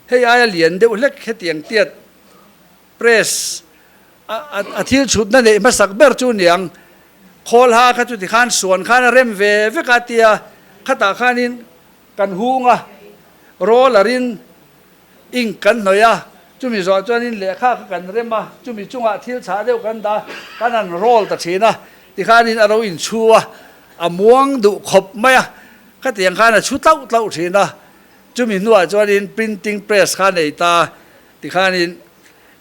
S5: Hei aia lian deuh hlek hetiang tiat press a thil chhutna neih hmasak ber chu niang khawl ha kha chuti khan suan khan a rem ve vek a tia khatah khanin kan hung a roller in ink kan hnawih a chumi zawh chuanin lehkha kha kan rem a chumi chungah thil chhah deuh kan dah a kan han roll ta thin a tikhanin a ro inchhu a a muang duh khawp mai a khatiang khan a chhu tlauh tlauh thin a. Chumi hnuah chuanin printing press kha nei ta tikhanin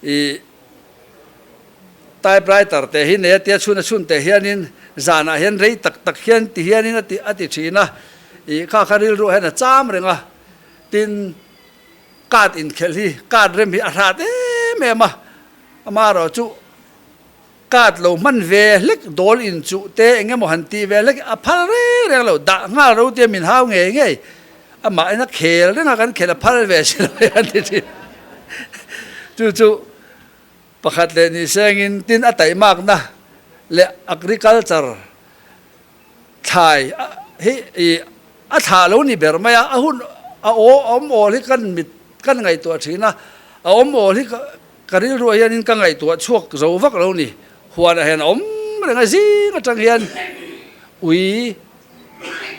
S5: ih typewriter te hi nei a tia chhun a chhun teh hianin zanah hian rei tak tak hian ti hianin a ti a ti thin a, ih kha kha rilruah hian a cham reng a, tin card inkhelh hi card rem hi a hrat em em a, amaherawh chu Card lo hman ve hlek dawl in chuh te eng emaw han tih ve hlek a phal reng reng lo, dah nghal ro tia min hau ngei ngei, amah in a khel reng a kan khel a phal ve si lo hian ti thin. Chu chu pakhat leh ni sengin tin a taihmakna leh agriculture thlai hi ih a thlah lo ni ber mai a, a hun a aw awm awl hi kan mit kan ngaihtuah thin a, a awm awl hi ka rilruah hianin ka ngaihtuah chhuak zo vak lo ni, huanah hian a awm reng a zing atang hian ui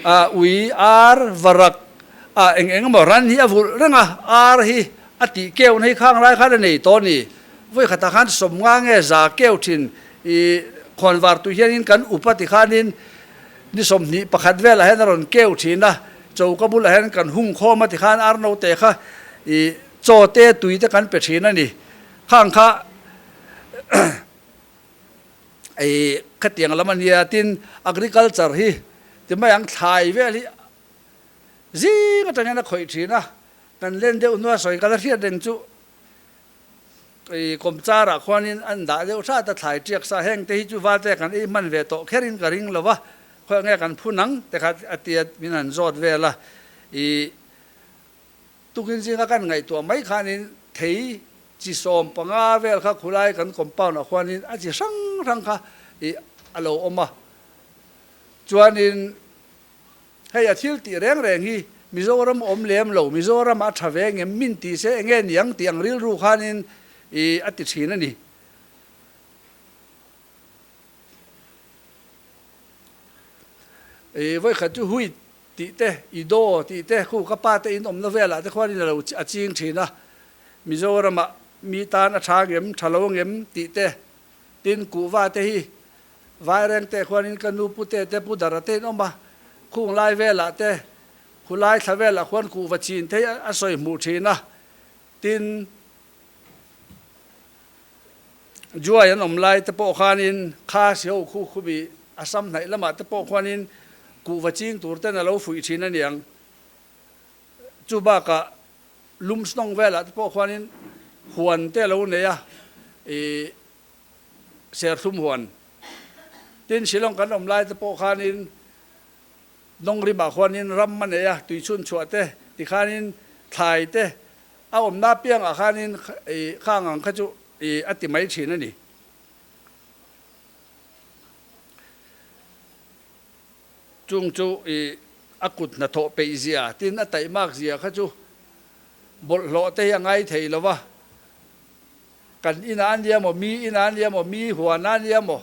S5: ah ui ar varak ah eng eng emaw ran hi a vulh reng a, ar hi a tih keuh na hi khang lai khan a nei tawh a ni, vawi khatah khan sawmnga nge za keuh thin I khawnvar tui hianin kan up a ti khanin ni 21 velah hian a rawn keu thin a, choka bulah hian kan hung khawm a ti khan ar note kha i chaw te tui te kan pe thin a ni. Khang kha i khatiang lam a nia tin agriculture hi ti mai ang thlai vel hi zing atangin a khawih thin a, kan len deuh hnua sawi kal a hriat reng chu. I kawmcharah khuanin an dah deuh hrat a, thlai tiak sa heng te hi chu valte kan ei hman ve tawh kherin ka ring lo va, khawiah nge kan phun ang te kha a tia min han zawt vel a. I tukin zinga kan ngaihtuah mai khanin thei chi 15 vel kha khulai kan compound ah khuanin a chi hrang hrang kha i a lo awm a, chuanin Hei a thil tih reng reng hi Mizoram awm lem lo, Mizoram a tha ve ngem min ti se enge niang tih ang rilru khanin i a ti thin a ni. I vawikhat chu wheat tih te, i do tih te khu ka pa te in awmna velah te khuanin a lo a ching thin a, Mizoramah mi tan a tha ngem, tha lo ngem tih te, tin kuhva te hi Vaireng te khuanin ka nu pute te pu dara te in awm a, khung lai velah te, khu lai thla velah khuan kuhva chin thei a sawi hmuh thin a, tin Juai an awm lai te pawh khanin kha siho khu khumi Assam hnaih lamah te pawh khuanin kuhva ching tur ten a lo fuih thin a niang. Chu bakah Lumshnong velah te pawh khuanin huan te a lo nei a, ih Serthlum huan tin Shillong kan awm lai te pawh khanin Nongrimah khuanin ram a nei a, tuichhun chhuah te tikhanin thlai te a awmna apiangah khanin ih khang ang kha chu ih a ti mai thin a ni. Chung chu ih a kut hnathawh peih zia tin a taihmak zia kha chu bawlhhlawh te hi a ngai thei lo va. Kan inah a nia maw, mi inah a nia maw, mi huanah a nia maw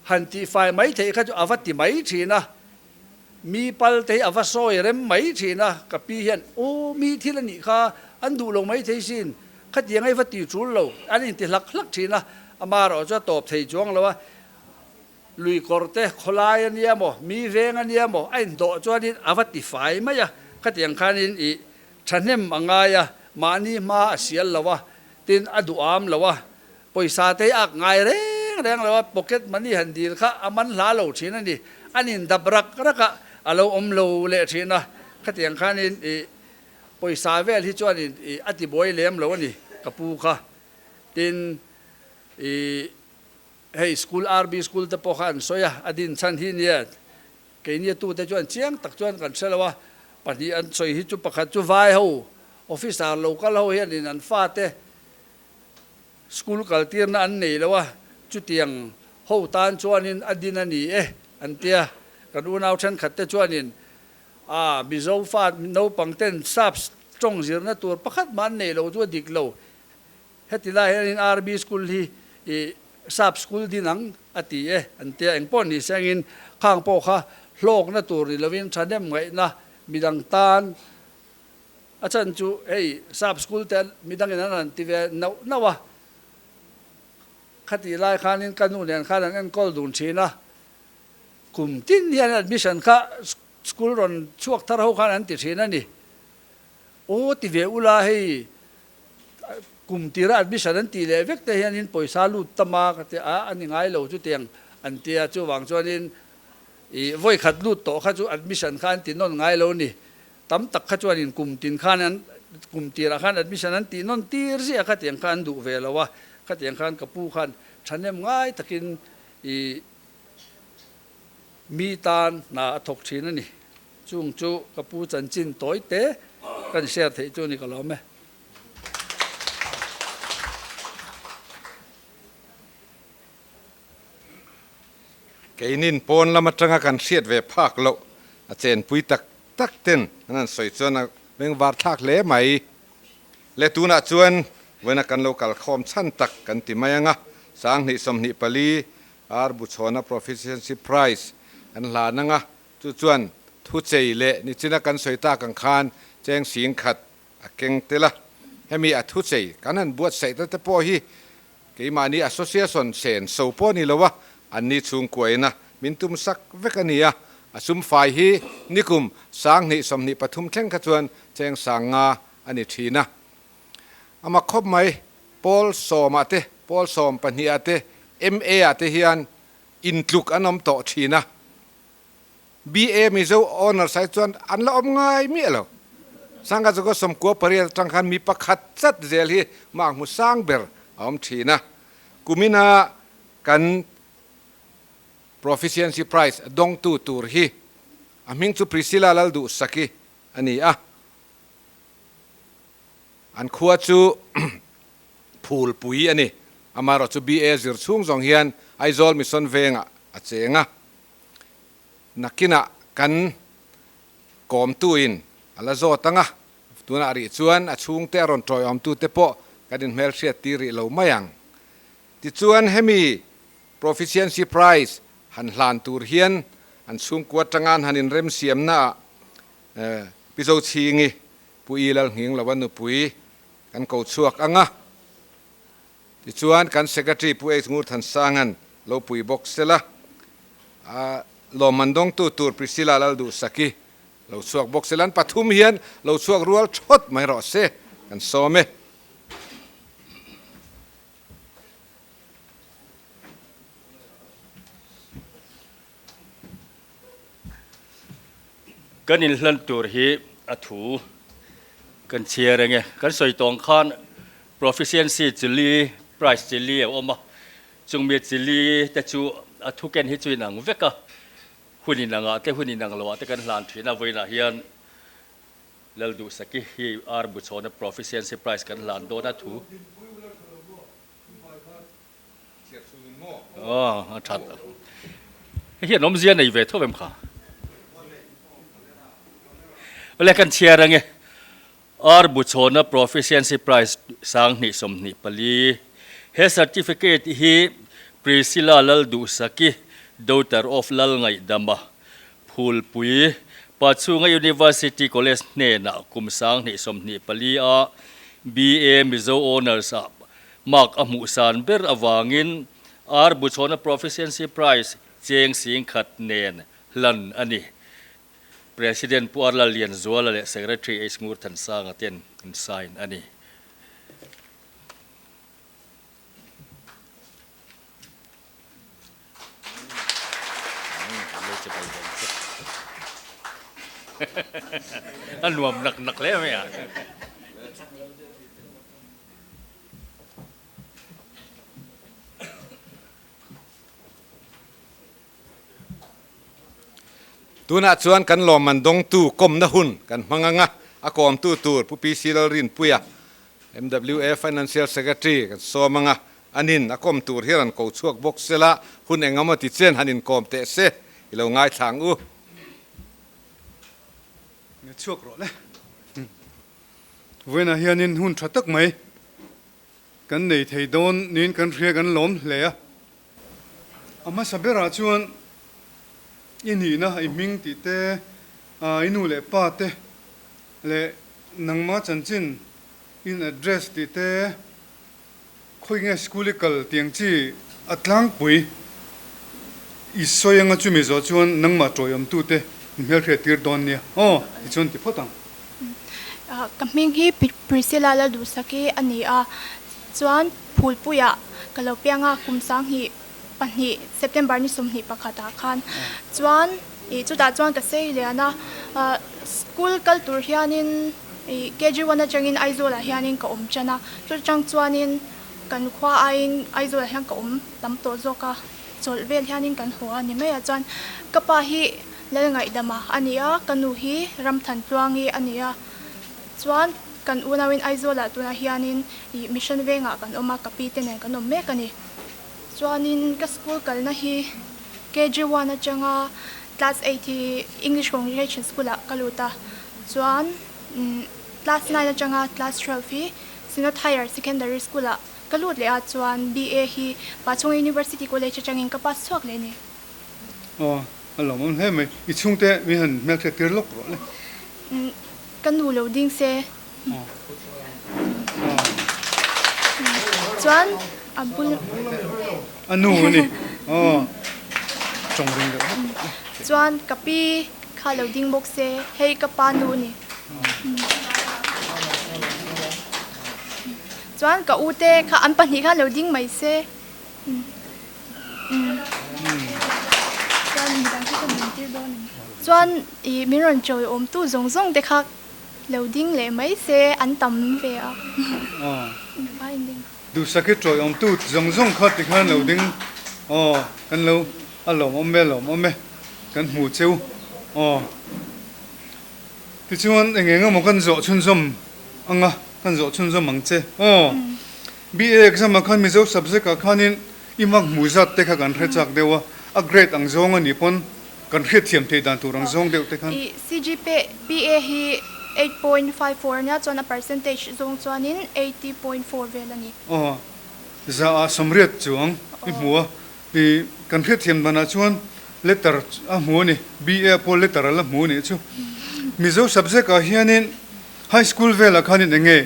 S5: han tihfai mai theih kha chu a va ti mai thin a. Mi pal te hi a va sawi rem mai thin a, ka pi hian, Aw, mi thil a nih kha, an duh lo mai thei sin, khatiang ei va ti tul lo, an inti hlak hlak thin a, amaherawh chu a tawp thei chuang lo a, lui kawr te khawlai a nia maw, mi veng a nia maw, a indawh chuanin a va ti fai mai a, khatiang khanin ih thahnem a ngai a, mahni hma a sial lo a, tin a duham lo a, Pawisa te ak ngai reng reng lo a, pocket money han dil kha a man hla lo thin a ni. An in dap rak rak a, a lo awm lo leh thin a. Khatiang khanin ih pawisa vel hi chuanin ih a ti buai lem lo a ni ka pu kha. Tin, ih hei school RB school te pawh kha an sawi a, a din chhan hi nia keini a tute chuan chiang tak chuan kan hre lo a, pahnih an sawi hi chu pakhat chu vai ho officer local ho hianin an fate School kaltirna an nei lo a, chutiang ho tan chuanin a din a ni e, an ti a. Kan unau thenkhat te chuanin, A, Mizo fa naupang ten sap tawng zirna tur pakhat mah an nei lo chu a dik lo. Heti lai hianin RB School hi i sap school din ang a ti e, an ti a. Engpawh ni sengin khang pawh kha hlawkna tur ni lovin thahnem ngaihna midang tan A chhan chu hei sap school te midangin an han ti ve nauh nauh a, khatih lai khanin ka nu nen khan an enkawl dun thin a, kum tin hian admission kha school rawn chhuak thar ho khan an ti thin a ni. Aw ti ve ula hei kum tira admission an tih leh vek te hianin pawisa lut tam a ka ti a, a ni ngai lo chutiang an ti a, chuvang chuanin ih vawikhat lut tawh kha chu admission kha an ti nawn ngai lo a ni. Tam tak kha chuanin kum tin khan an kum tirah khan admission an tih nawn tir ziah a, khatiang kha an duh ve lo a, khatiang khan ka pu khan thahnem ngai takin i mi tan hna a thawk thin a ni. Chung chu ka pu chanchin tawi te kan share theih chu ni ka lawm e.
S1: Keinin pawn lam atanga kan hriat ve phak loh a chenpui tak tak ten an han sawi chuan a bengvar thlak hle mai. Le tunah chuan vawiina kan lo kalkhawm chhan tak kan ti mai ang a, 2024 Ar Buchhawna Proficiency Prize an hlan ang a, chu chuan thuchei leh nichina kan sawi tak ang khan cheng sing khat a keng tel a, hemi a thuchei kan han buatsaih ta te pawh hi Keimahni association sen so pawh ni lo a, anni chhungkuaina min tum sak vek a ni a, a sum fai hi nikum 2023 thleng kha chuan cheng sang nga a ni thin a. A mak khawp mai, pawl sawmah te, pawl sawm pahnih ah te, MA ah te hian intluk an awm tawh thin a, BA Mizo Honours ah chuan an la awm ngai miah lo. Sangha Jago 98 atang khan mi pakhat chat zel hi mah hmu sang ber a awm thin a. Kumina kan Proficiency Prize dawngtu tur hi a hming chu Priscilla Lalduhsaki a ni a. An khua chu Phulpui a ni. Amaherawhchu chu BA zir chhung zawng hian Aizawl Mission Vengah a cheng a. Nakinah kan kawmtuin a la zawt ang a, tunah rih chuan a chhungte a rawn tawiawmtute pawh kan inhmelhriat tir rih lo mai ang. Tichuan hemi Proficiency Prize han hlan tur hian an chhungkua atanga an han inremsiamnaah Pi Zochhingi, Pu I Lalnghing Lova nupui kan ko chhuak ang a. Tichuan, kan Secretary Pu H. Ngurthansanga'n lo pui bawk sela, a lawmman dawngtu tur Priscilla Lalduhsaki lo chhuak bawk sela, an pathum hian lo chhuak rual thawt mai rawh se, kan sawm e.
S2: Kan inhlan tur hi a thu kan chhiar eng e. Kan sawi tawng khan Proficiency chili, price chili a awm a, chungmi chili te chu a thu ken hi chu inang vek a, hun inangah te hun inang loah te kan hlan thin a, vawiinah hian Lalduhsaki hi Ar Buchhawna Proficiency Prize kan hlan dawn a thu. Aw a that hei hian awmzia nei ve tho em kha awle kan chhiar ange Ar Buchhawna Proficiency Prize 2024 he certificate hi Priscilla Lalduhsaki daughter of Lalngaihdama. Phulpui, Pachhunga University College hnenah kum 2024 a BA Mizo Honours ah mark a hmuh san ber avangin R Buchhawna Proficiency Prize cheng 10,000 nen hlan a ni. President Pu Arla Lianzuala leh Secretary H Ngurthansanga ten an sign a ni. A nuam nak nak hle mai a.
S1: Tunah chuan kan lawmman dawngtu kawmna hun kan hmang anga a kawmtu tur Pu PC Lalrinpuia, MWA Financial Secretary kan sawm anga anin a kawm tur hian an ko chhuak bawk sela hun engemaw ti chen han inkawm teh se i lo ngaithla ang u.
S6: Nge chhuak rawh le. Vawiinah hianin hun tha tak mai kan nei thei dawn niin kan hria kan lawm hle a. A hmasa berah chuan i nihna, i hming tih te, i nu leh pa te leh nangma chanchin in address tih te, khawi nge school i kal tiang chi a tlangpui i sawi anga chumi zawh chuan nangmah tawiawmtu te i hmelhriat tir dawn nia. Aw, tichuan ti phawt ang.
S7: Ka hming hi Priscilla Lalduhsaki a ni a, chuan Phulpuiah ka lo piang a, kum 2002 September ni 21 ah khan chuan ih chutah chuan ka sei lian a, school kal tur hianin ih KG one atangin Aizawlah hianin ka awm tan a, chutang chuanin kan khua aiin Aizawlah hian ka awm tam tawh zawk a, chawlh vel hianin kan haw a ni mai a, chuan ka pa hi Lalngaihdama a ni a, ka nu hi Ramthantluangi a ni a, chuan kan unauin Aizawlah tunah hianin ih Mission Vengah kan awm a, ka pi te nen kan awm mek a ni. Chuanin ka school kalna hi KG one atanga class eight hi English Congregation School ah ka lut a, chuan class nine atanga class 12 hi Synod Higher Secondary School ah ka lut leh a, chuan BA hi Pachhunga University College atangin ka pass chhuak leh a ni.
S6: Aw, a lawmawm hle mai. I chhungte min han hmelhriat tir lawk rawh le.
S7: Ka nu lo ding se. Chuan a bul.
S6: A nu a ni. Aw, tawng ring deuh bawk.
S7: Chuan ka pi kha lo ding bawk se, hei ka pa nu a ni. Chuan ka u te kha an pahnih khan lo ding mai se. Chuan ih min rawn chawi awm tu zawng zawng te kha lo ding leh mai se an tam ve a.
S6: Duhsak hi chawi awm tu zawng zawng kha tikhan lo ding aw kan lo a lawm awm e lawm awm e kan hmu cheu aw tichuan eng eng emaw kan zawh chhunzawm anga kan zawh chhunzawm ang che aw. BA exam ah khan Mizo subject ah khanin i mark hmu zat te kha kan hre chak deuh a, a grade ang zawng a nih pawn kan hriatthiam theih dan tur ang zawng deuh te khan.
S7: I CGPA hi 8.54 a nia chuan a percentage zawng chuanin 80.4 vel a ni.
S6: Aw, za ah 80 chuang i hmu a, i kan hriatthiam danah chuan letter a hmu a ni, BA ah pawh letter a la hmu a nih chu. Mizo subject ah hianin high school velah khanin eng nge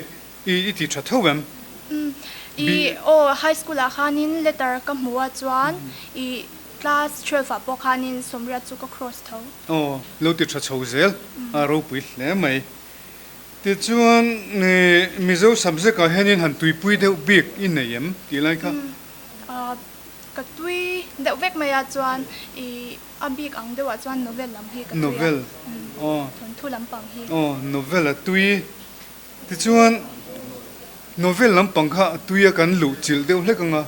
S6: I i ti tha tho em?
S7: Umm i aw high school ah khanin letter ka hmu a chuan i class 12 ah pawh khanin 80 chu ka cross tho.
S6: Aw lo ti tha chho zel a ropui hle mai. Tichuan i Mizo subject ah hianin han tuipui deuh bik i nei em tih lai kha?
S7: Umm ka tui deuh vek mai a chuan i a bik ang deuh ah chuan novel lam hi ka tui a.
S6: Novel aw.
S7: Thawnthu lampang hi.
S6: Aw novel a tui. Tichuan, novel lampang kha tuia kan luh chilh deuh hlek ang a.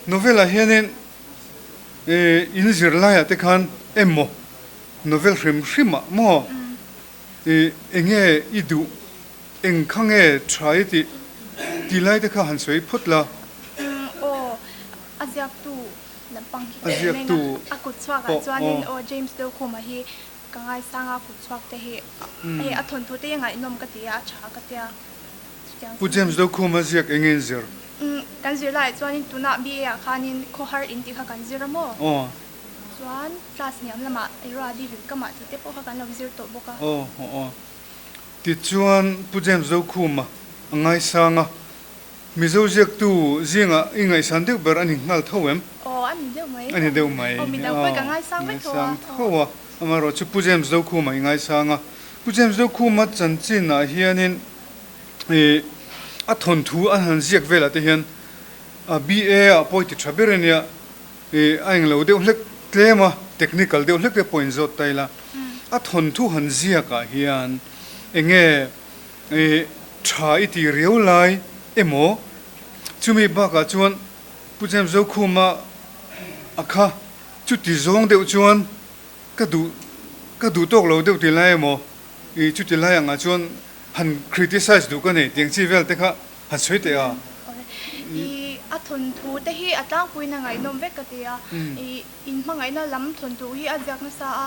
S6: Novel-ah hianin in zirlaiah te khan emaw novel hrim hrimah maw eng nge i duh, eng kha nge tha i tih tih lai te kha han sawi phawt la.
S7: Aw, a ziaktu lampang hi ka en meng a, a kut chhuakah chuanin aw James Dokhuma hi Ka ngaisang a kut chhuak te hi hei a thawnthu te hi ngaihnawm ka ti a, a tha ka tia chutiang
S6: Pu James Dokhum a ziak eng nge in zir?
S7: Umm kan zir laiah chuanin tunah BA ah khanin khawhar in tih kha kan zir a maw?
S6: Aw.
S7: Chuan class hniam lamah Iradi Vilkamah tih te pawh kha kan lo zir tawh bawk a.
S6: Aw aw aw. Tichuan Pu James Zokhuma a ngaisang a, Mizo ziaktu zingah i ngaihsan deuh ber a ni nghal tho em?
S7: Aw a ni deuh mai.
S6: A ni deuh mai.
S7: Aw midang pawh ka ngaisang vek tho a.
S6: Ngaisang tho a. Amaherawhchu Pu James Zokhuma i ngaisang a. Pu James Zokhuma chanchinah hianin ih a thawnthu a han ziak velah te hian BA ah pawh i ti tha ber a nia. Ih a englo deuh hlek tlem a, technical deuh hlek te pawh in zawt ta ila. A thawnthu han ziakah hian enge ih tha i ti riau lai emaw chumi bakah chuan Pu James Zokhuma a kha chuti zawng deuh chuan ka duh ka duh tawk lo deuh ti lai emaw ih chuti lai angah chuan han criticize duh ka nei tiang chi vel te kha han sawi teh a.
S7: Ih a thawnthu te hi a tlangpuiin a ngaihnawm vek ka ti a, ih inhmangaihna lam thawnthu hi a ziak nasa a,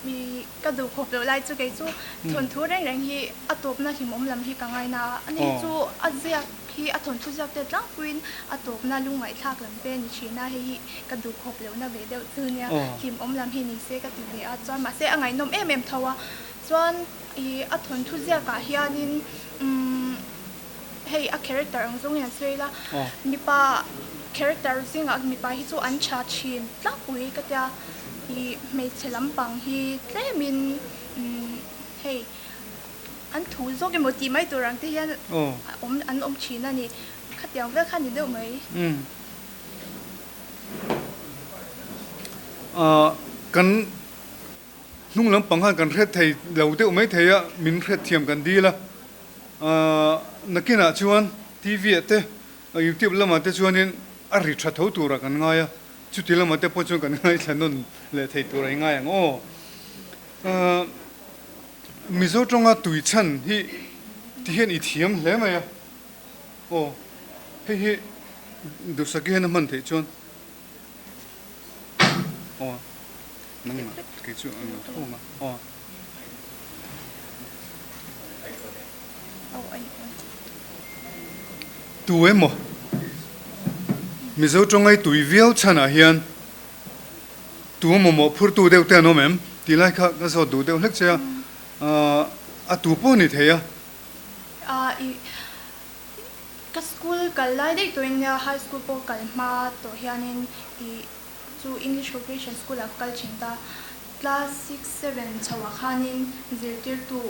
S7: ih Ka duh khawp loh lai chu kei chu thawnthu reng reng hi a tawpna hlimawm lam hi ka ngaina a, ani hi chu a ziak hi a thawnthu ziak te tlangpuiin a tawpna lungngaihthlak lam te a ni thin a, hei hi ka duh khawp lohna ve deuh chu nia, hlimawm lam hi ni se ka ti ve a, chuan mahse a ngaihnawm em em tho a, chuan ih a thawnthu ziakah hianin umm hei a character ang zawngin an sawi ila, mipa character zingah mipa hi chu an tha thin tlangpui ka tia. I hmeichhe lampang hi tlemin hei an thu zawk emaw tih mai tur ang te hian awm an awm thin a ni. Khatiang vel kha ni deuh mai.
S6: Kan hnung lampang khan kan hret thei lo deuh mai thei a, min hret thiam kan dil a. Nakinah chuan TV ah te, YouTube lamah te chuanin a ri tha tho turah kan ngai a. Chuti lamah te pawh chuan kan ngaithla nawn leh thei tur a i ngai ang aw. Mizo tawnga tui chhan hi ti hian i thiam hle mai a. Aw, hei hi duhsaki hian a hman theih chuan aw nangmah kei chu ang lo tho ang a aw. Tu emaw Mizo tawngai tui viau chhanah hian tu mamawh phurtu deuh te an awm em? Tih lai kha ka zawt duh deuh hlek che a, a tu pawh ni thei a.
S7: Ka school kal lai daih tawhin nia high school pawh kal hma tawh hianin ih chu English Corporation School ah ka kal thin ta. Class six seven chhoah khanin zirtirtu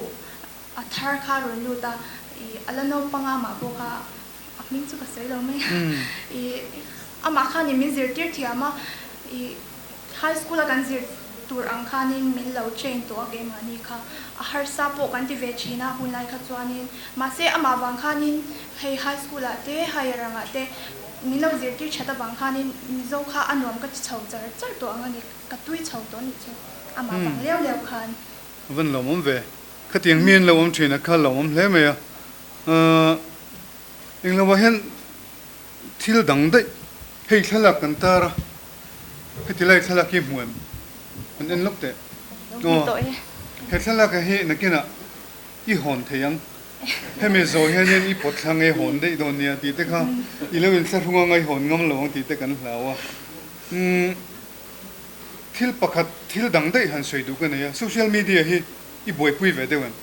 S7: a thar kha a rawn lut a, ih a la naupang a amah pawh kha a hming chu ka sawi lo mai a, ih amah khanin min zirtir thiam a, ih high school a kan zir tur ang khanin min lo train tawh a keimahni kha a harsa pawh kan ti ve thin a hunlai kha chuanin mahse amah vang khanin hei high school ah te higher angah te min lo zirtir that avang khanin Mizo kha a nuam ka ti chho char char tawh ang a ni. Ka tui chho tawh nih chu amah vang leu leu khan.
S6: A van lawmawm ve. Khatiang mi an lo awm thin a kha lawmawm hle mai a. Englo ah hian thil dang daih hei thlalak kan tar a, heti lai thlalak hi hmu em? An en lawk teh. Aw he thlalak ah hi nakinah i hawn thei ang. Hemi zawh hianin i pawt thla ngei hawn daih dawn nia tih te kha i lo inthlahrung a ngai hawn ngam lo ang tih te kan hlau a. Umm. Thil pakhat, thil dang daih han sawi duh ka nei a, social media hi i buaipui ve deuh em?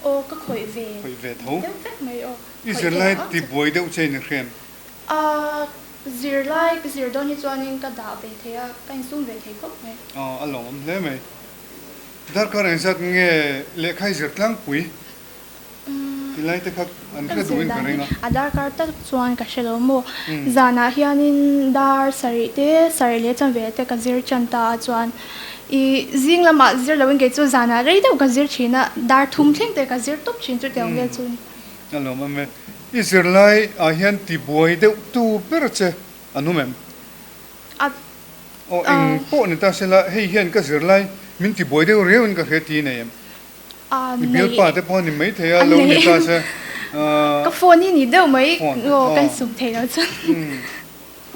S7: Aw, ka khawih ve.
S6: Khawih ve tho.
S7: Deuh vek mai aw.
S6: I zirlai ti buai deuh che in i hria em?
S7: A, zirlai ka zir dawn hi chuanin ka dah ve thei a, ka insum ve thei khawp mai.
S6: Aw, a lawmawm hle mai. Darkar engzat nge lehkha i zir tlangpui? Ti lai te kha an hre duhin ka ring a.
S7: A darkar tak chuan ka hre lo maw? Zanah hianin dar sarih te, sarih leh chanve te ka zir tan ta a chuan i zing lamah zir loin kei chu zanah rei deuh ka zir thin a, dar thum thleng te ka zir tawp thin chu tiang vel chu ni.
S6: A lawm awm e. I zirlai ah hian ti buai deuh tu ber che an awm em?
S7: A.
S6: Aw eng pawh ni ta sela hei hian ka zirlai min ti buai deuh riauin ka hre ti nei em? I bialpa te pawh a ni mai thei a, lo ni ta se.
S7: Ka phone hi ni deuh mai, aw kan sum thei lo chuan.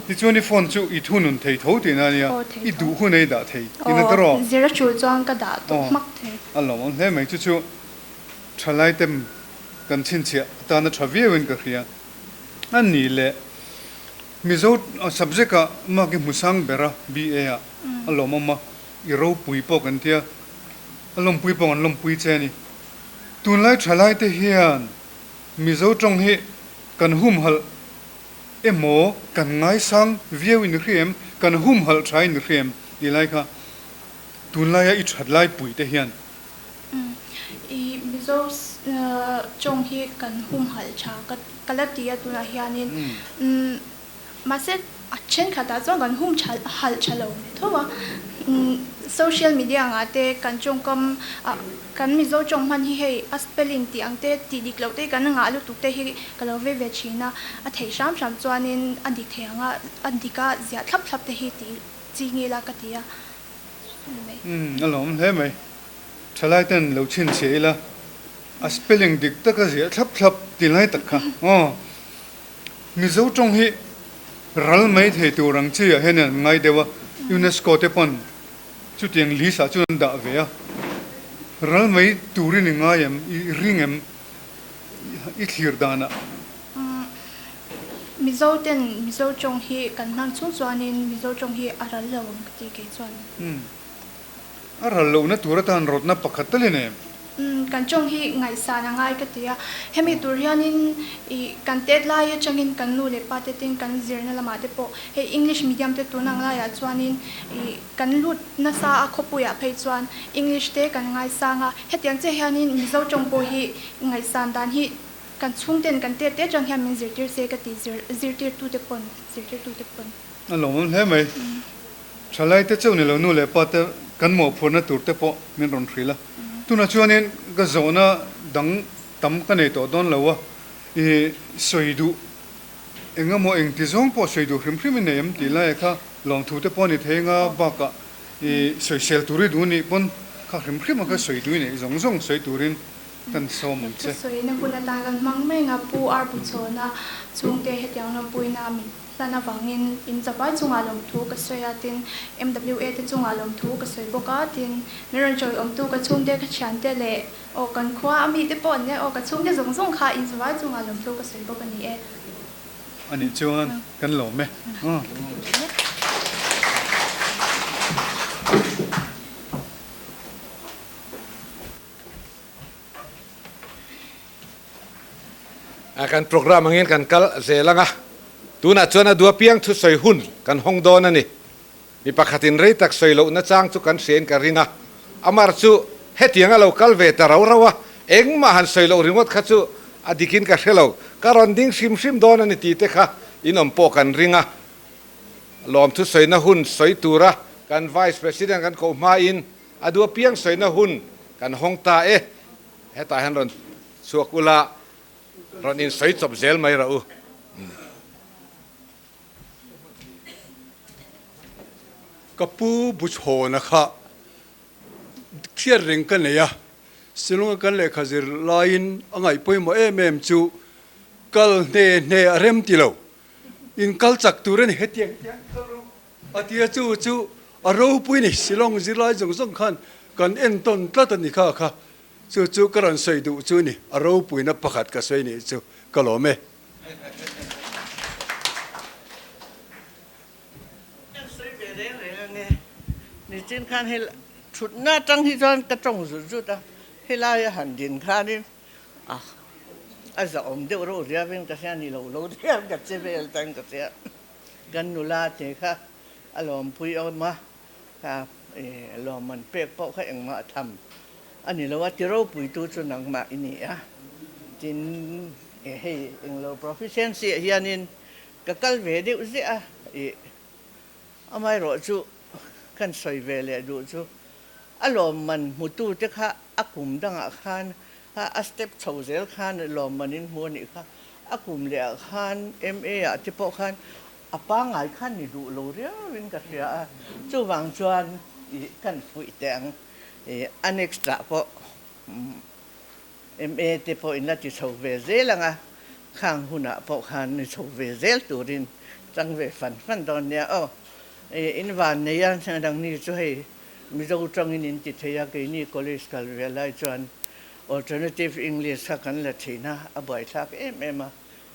S6: Tichuan i phone chu i thunun thei tho tihna a nia, i duh hun a i dah thei tihna ta rawh.
S7: Zir a tul chuan ka dah tawh hmak thei.
S6: A lawmawm hle mai, chu chu thalai tem kan chhinchhiah atana tha viauin ka hria. A ni leh Mizo subject ah mark i hmu sang ber a, BA ah. A lawmawm a, i ropui pawh kan tia, a lawmpui pawh kan lawmpui che a ni. Tunlai thalaite hian Mizo tawng hi kan humhalh emaw kan ngaisang viau in hria em, kan humhalh tha in hria em tih lai kha tunlaia i that lai pui te hian.
S7: I Mizo tawng hi kan humhalh tha ka la ti a tunah hianin Mahse, a thenkhatah chuan kan hum tha halh tha lo ve tho a. Social media angah te kan tawngkam ah kan Mizo tawng hman hi hei a spelling tih ang te tih dik loh te hi kan ngah lutuk te hi ka lo ve ve thin a. A theih hram hram chuanin a dik thei ang a, a dik a ziah thlap thlap te hi tih chi nge la ka ti a. Mai.
S6: Umm a lawm hle mai. Thalai ten lo chhinchhiah ila a spelling dik taka ziah thlap thlap ti lai tak kha aw. Mizo tawng hi ral mai thei tur ang chi ah hian an ngai deuh a, UNESCO te pawn chutiang list ah chuan an dah ve a, ral mai turin i ngai em, i ring em, i thlir dan ah?
S7: Mizo ten Mizo tawng hi kan hman chung chuanin Mizo tawng hi a ral lo ang ka ti kei chuan.
S6: A ral lohna tur atan rawtna pakhat tal in em?
S7: Kan tawng hi ngaihsan a ngai ka ti a. Hemi tur hianin ih kan tet lai atangin kan nu leh pa te tin kan zirna lamah te pawh hei English medium te tun ang laiah chuanin ih kan lut nasa a khawpuiah phei chuan English te kan ngaisang a. Hetiang chiah hianin Mizo tawng pawh hi ngaihsan dan hi kan chhungten kan tet te atang hian min zirtir se ka ti zirtirtute pawn zirtirtute pawn.
S6: A lawmawm hle mai. Thalaite chauh ni lo nu leh pa te kan mawhphurhna tur te pawh min rawn hrilh a. Tunah chuanin ka zawhna dang tam ka nei tawh dawn lo a, i sawi duh eng emaw engti zawng pawh sawi duh hrim hrim i nei em tih laia kha lawmthu te pawh a ni thei anga bakah i sawisel tur i duh nih pawn kha hrim hrim a kha sawi duh i neih zawng zawng sawi turin kan sawm ang che.
S7: Thusawina hun atan kan hmang mai anga Pu Arbuchhawna chhungte hetiang lawmpuina min Hlan avangin in zavai chungah lawmthu ka sawi a, tin MWA te chungah lawmthu ka sawi bawk a, tin min rawn chawiawmtu ka chhungte ka thiante leh aw kan khua a mite pawh an nia aw ka chhungte zawng zawng kha in zavai chungah lawmthu ka sawi bawk a ni e.
S6: A nih chuan kan lawm e.
S1: Kan program angin kan kal zel ang a, tunah chuan a dua piang thusawi hun kan hawng dawn a ni. Mi pakhatin rei tak sawi lohna chang chu kan hriain ka ring a, amar chu hetiang a lo kal ve ta rau rau a, engmah han sawi loh ringawt kha chu a dikin ka hre lo, ka rawn ding hrim hrim dawn a ni tih te kha in awm pawh kan ring a. Lawm thusawina hun sawi tura kan Vice President kan koh hmain a dua piang sawina hun kan hawng ta e. Hetah hian rawn chhuak ula, rawn insawi chawp zel mai rah u.
S6: Ka pu Buchhawna kha thiat reng ka nei a, Shillong-a kan lehkha zir laiin a ngaih pawimawh em em chu kal hne hne a rem ti lo, in kal chak tur a ni, hetiang hetiang kal rawh A tia chu chu a ropui ni, Shillong zirlai zawng zawng khan kan entawn tlat a ni kha kha. Chu chu ka rawn sawi duh chu ni, a ropuina pakhat ka sawi nih chu ka lawm e.
S8: Kan sawi ve reng reng ange, nichin khan hei thutna atang hi chuan ka tawng zut zut a, helai a han din khanin a a zahawm deuh reuh riavin ka hria ni lo lo diam ka che vel tan ka hria. Kan nula te kha a lawmpui awm a, kha lawmman pek pawh kha engmah a tham a ni lo a, ti ropuitu chu nangmah i ni a. Tin, hei englo proficiency ah hianin ka kal ve deuh ziah a, ih amaherawh chu kan sawi ve leh duh chu a lawmman hmutute kha a kum dangah khan a step chho zel khan lawmman in hmu a nih kha. A kum leh ah khan MA ah te pawh khan a pangngai khan ni duh lo riau in ka hria a, chuvang chuan ih kan fuih teh ang ih a next ah pawh MA te pawh in la ti chho ve zel ang a, khang hunah pawh khan ni chho ve zel turin chang ve fan fan dawn nia aw. Ih in van nei a dangni chu hei Mizo tangin in ti thei a, keini college kal ve lai chuan Alternative English kha kan la thin a, a buaithlak em em a,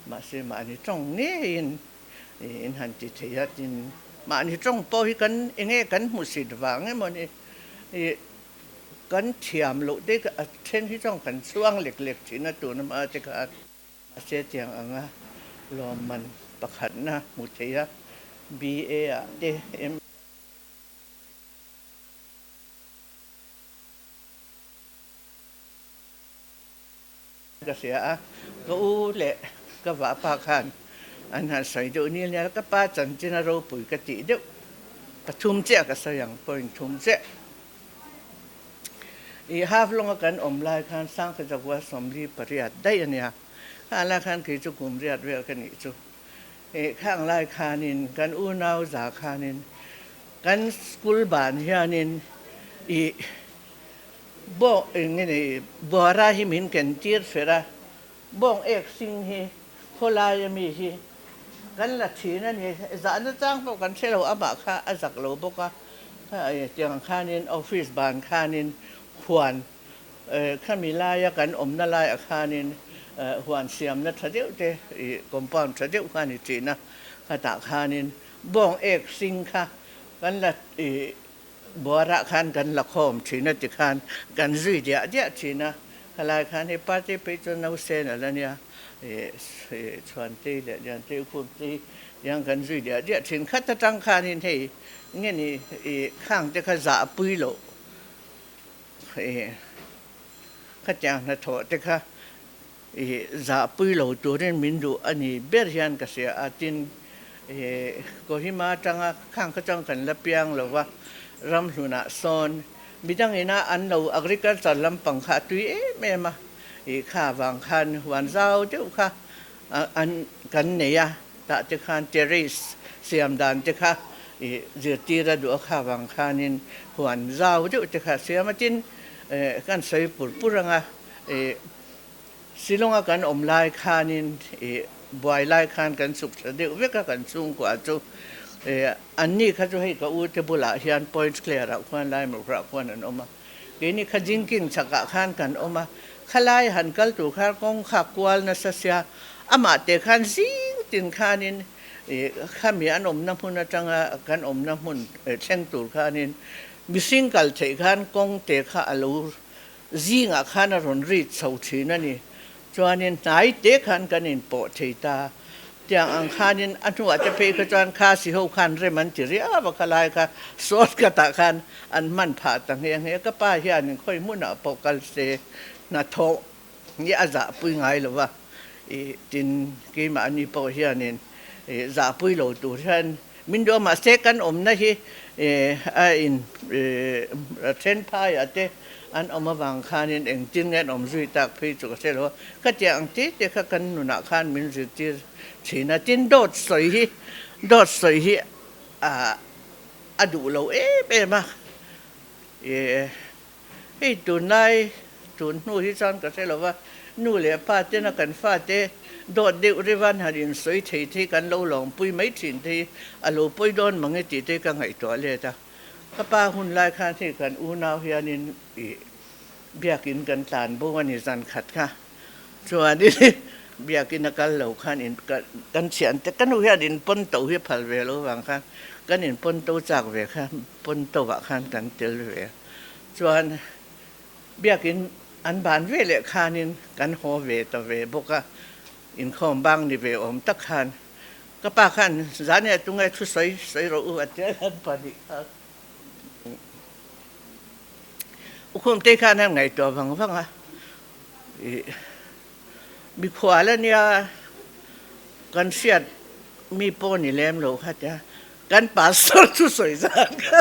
S8: mahse mahni tawng ngeiin in han ti thei a, tin Mahni tawng pawh hi kan enge kan hmusit vang emaw ni i kan thiam loh te a then hi chuan kan chhuang lek lek thin a tun hma te khan. Mahse tiang anga lawmman pakhatna hmu thei a BA ah te MA Ka hria a, ka u leh ka vahpa khan an han sawi deuh nil nia, ka pa chanchin a ropui ka tih deuh pathum chiah ka sawi ang point thum chiah. I half lawnga kan awm lai khan Sangkhajakua 48 daih a nia, khang lai khan kei chu kum riat vel ka nih chu. I khang lai khanin kan unau za khanin kan school ban hianin i Bawng eng nge ni Buara hi min ken tir fer a, bawng ek hring hi khawlai ami hi kan la thin a ni. Zahna chang pawh kan hre lo, amah kha a zak lo bawk a, tiang khanin office ban khanin huan khami laia kan awmna laiah khanin huan siamna tha deuh te compound tha deuh kha a ni thin a, khatah khanin bawng ek hring kha kan la Buarah khan kan la khawm thin a tikhan kan zui diah diah thin a, khalai khan hei party phei chu nausen a la nia, Chhuantei leh Liantei Ukhumtei tiang kan zui diah diah thin. Khat atang khanin hei nge ni i khang te kha zah pui loh i khatiang hnathawh te kha I zahpui lo turin min duh a ni ber hian ka hria a, tin, Kohima atanga khang kha chuan kan la piang lo va, ramhlunah sawn midang ina an lo agriculture lampang kha a tui em em a, i kha vang khan huan zau deuh kha an kan nei a, tah te khan terrace siam dan te kha i zirtir a duh a, kha vang khanin huan zau deuh te kha siam a, tin, kan sawi pur pur anga i Shillong-a kan awm lai khanin i buai lai khan kan chhuk thla deuh vek a, kan chhungkua chu anni kha chu hei ka u te bulah hian Point Clare-ah khuan Laimawrah khuan an awm a, keini kha Jingking chhakah khan kan awm a, khalai han kal tur khan kawng kha kual nasa sia, amah te khan zing tin khanin i khami an awmna hmun atanga kan awmna hmun thleng tur khanin mihring kal theih khan kawng te kha a lo Zingah khan a rawn rit chho thin a ni. Chuanin hnai te khan kan inpawh thei ta. Tiang ang khanin a hnuah te phei kha chuan Khasi ho khan rem an ti riau a, khalai kha sawt khatah khan an hman phah ta nghe nghe. Ka pa hianin khawi hmunah pawh kal se hnathawh hi a zahpui ngai lo va, i tin keimahni pawh hianin zahpui lo tur hian min duh a, mahse kan awmna hi a in then phaiah te an awm avang khanin engtin nge an awm zui tak phei chu ka hre lo a, khatiang ang te te kha kan nunah khan min zirtir thin a, tin dawt sawi hi dawt sawi hi a duh lo em em a, Hei tunlai tun hnu hi chuan ka hre lo va, nu leh pa tena kan fate dawt deuh rivan han insawi thei te hi kan lo lawngpui mai thin te hi a lo pawi dawn mang e tih te ka ngaihtuah let a. Ka pa hun lai khan hei kan unau hianin ih biakin kan tlan bo a ni zan khat kha chuanin biakin a kal lo khan in kan thian te ka nu hian in pawn to hi a phal ve lo vang khan kan in pawn to chak ve kha pawn to ah khan kan tel ve a. Chuan biakin an ban ve leh khanin kan haw ve ta ve bawk a, inkhawm bang ni ve awm tak khan ka pa khan zan e tunge thu sawi sawi rawh u a tia kan pa nih kha. Ukhumtei khan an ngaihtuah vang vang a, ih mikhual a nia kan hriat mi pawh ni lem lo kha tia Kan pastor thu sawi zan kha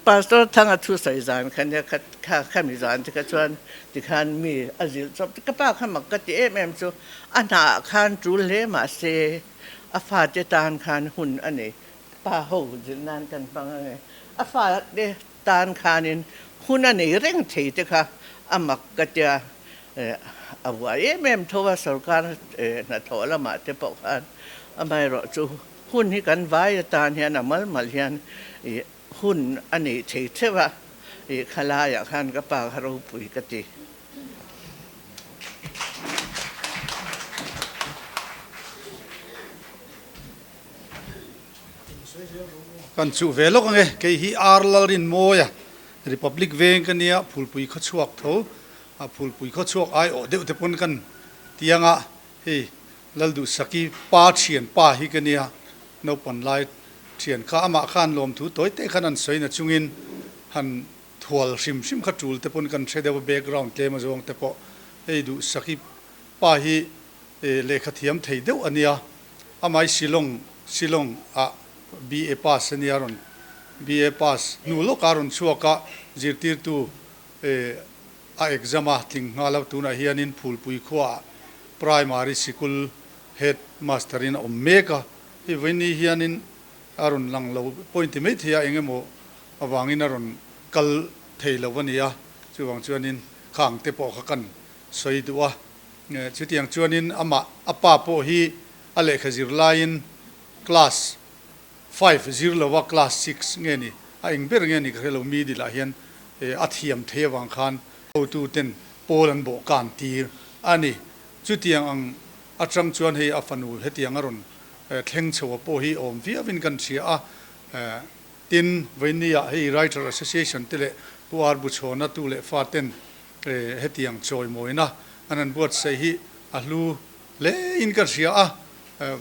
S8: pastor Thanga thu sawi zan kha nia kha kha khami zan te kha chuan tikhan mi a zilh chawp ka pa kha mak ka ti em em chu a hnah khan tul hle mahse a fate tan khan hun a nei pa ho zilh nan kan hmang ange a fate tan khanin hun a nei reng thei te kha a mak ka tia a buai em em tho a sorkar hnathawh lamah te pawh khan Amaherawh chu hun hi kan vai atan hian a mal mal hian ih hun a neih thei theuh a, ih khalaiah khan ka pa kha ropui ka ti.
S6: Kan chuh ve lawk ange, kei hi Ar Lalrinmawia, Republic veng ka nia, Phulpui khawchhuak tho, a Phulpui khawchhuak aiawh deuh te pawn kan ti anga, hei Lalduhsaki pa thian pa hi ka nia, naupan lai thian kha amah khan lawmthu tawi te khan an sawi na chungin han thual hrim hrim kha tul te pawn kan hre deuh a, background tlem a zawng te pawh hei Duhsaki pa hi lehkha thiam thei deuh a nia, amai Shillong Shillong ah BA pass a nia rawn BA pass hnu lawkah rawn chhuak a, zirtirtu a exam a tling nghal a, tunah hianin Phulpui khuaah Primary Sikul Head Master in a awm mek a, hei vawiini hianin a rawn lang lo point ti mai thei a, eng emaw avangin a rawn kal thei lo a ni a, chuvang chuanin khang te pawh kha kan sawi duh a, chutiang chuanin amah a pa pawh hi a lehkha zir laiin class five zir lova class six nge ni a eng ber nge ni ka hre lo mi dilah hian a thiam thei avang khan hotu ten pawl an bawh kan tir a ni. Chutiang ang atang chuan hei a fanu hetiang a rawn thleng chho a pawh hi awm viauin kan hria a, tin vawinia hei Writer Association te leh Pu Ar Buchhawna tu leh fa ten hetiang chawimawina an han buatsaih hi a hlu hle in ka hria a,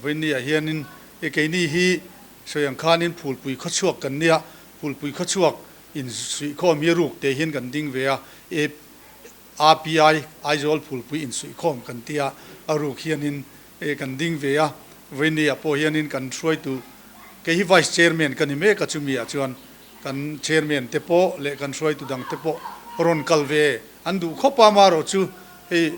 S6: vawinia hianin keini hi sawi ang khanin Phulpui khawchhuak kan nia, Phulpui khawchhuak insuihkhawm hi ruk te hian kan ding ve a, API Aizawl Phulpui insuihkhawm kan tia a ruk hianin kan ding ve a, vawinia pawh hianin kan hruaitu kei hi Vice Chairman ka ni mek a, chumi ah chuan kan Chairman te pawh leh kan hruaitu dang te pawh rawn kal ve an duh khawp a, amaherawh chu hei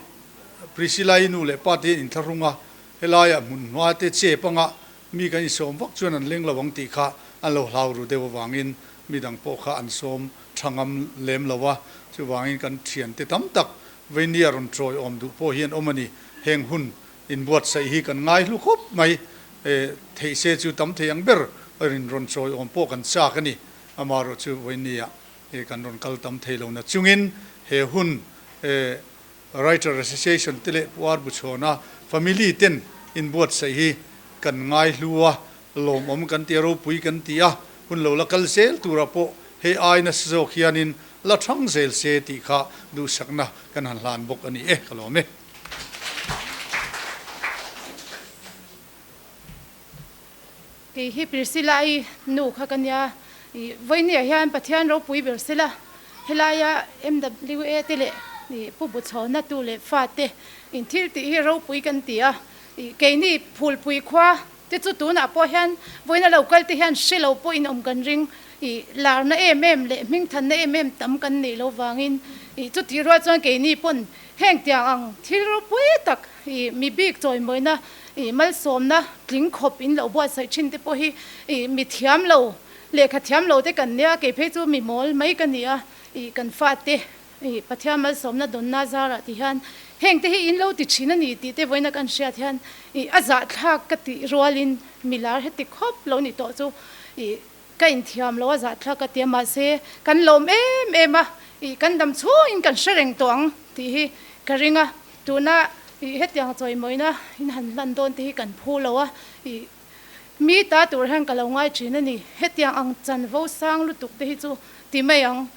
S6: Priscilla-i nu leh pa te hian inthlahrung a, helaiah hmun hma te chep anga mi kan insawm vak chuan an leng lo ang tih kha an lo hlau ru deuh avangin mi dang pawh kha an sawm tha ngam lem lo a, chuvangin kan thiante tam tak veinia rawn chawi awm duh pawh hi an awm a ni. Heng hun inbuatsaih hi kan ngai hlu khawp mai, theih se chu tam thei ang ber rin rawn chawi awm pawh kan chak a ni. Amaherawh chu veinia kan rawn kal tam thei lo na chungin he hun Writer Association te leh Pu Ar Buchhawna family ten inbuatsaih hi kan ngai hlu a, lawmawm kan ti a, ropui kan ti a, hun lo la kal zel turah pawh hei ai nasa zawk hianin la thang zel se tih kha duhsakna kan han hlan bawk a ni e, ka lawm e.
S9: Kei hi Priscilla-i nu kha ka nia, i vawinia hian Pathian ropui ber sela, helaia MWA te leh i Pu Buchhawna tu leh fa te in thil tih hi ropui kan ti a, i keini Phulpui khua te chu tunah pawh hian vawiina lo kal te hian hre lo pawh in awm kan ring, i larna em em leh hmingthanna em em tam kan neih lo vangin i chutih rual chuan keini pawn heng tiang ang thil ropui tak i mi bik chawimawina I malsawmna tling khawp in lo buatsaih thin te pawh hi i mi thiam lo, lehkha thiam lo te kan nia, kei phei chu mi mawl mai ka ni a, i kan fate i Pathian malsawmna dawnna zarah ti hian heng te hi in lo ti thin a ni tih te vawiina kan hriat hian i a zahthlak ka tih rualin mi lar heti khawp lo ni tawh chu i ka inthiam lo a zahthlak ka ti a, mahse kan lawm em em a, i kan dam chhungin kan hre reng tawh ang tih hi ka ring a. Tuna i hetiang chawimawina in han hlan dawn te hi kan phu lo a, i mi ta tur hian ka lo ngai thin a ni. Hetiang ang chanvo sang lutuk te hi chu ti mai ang,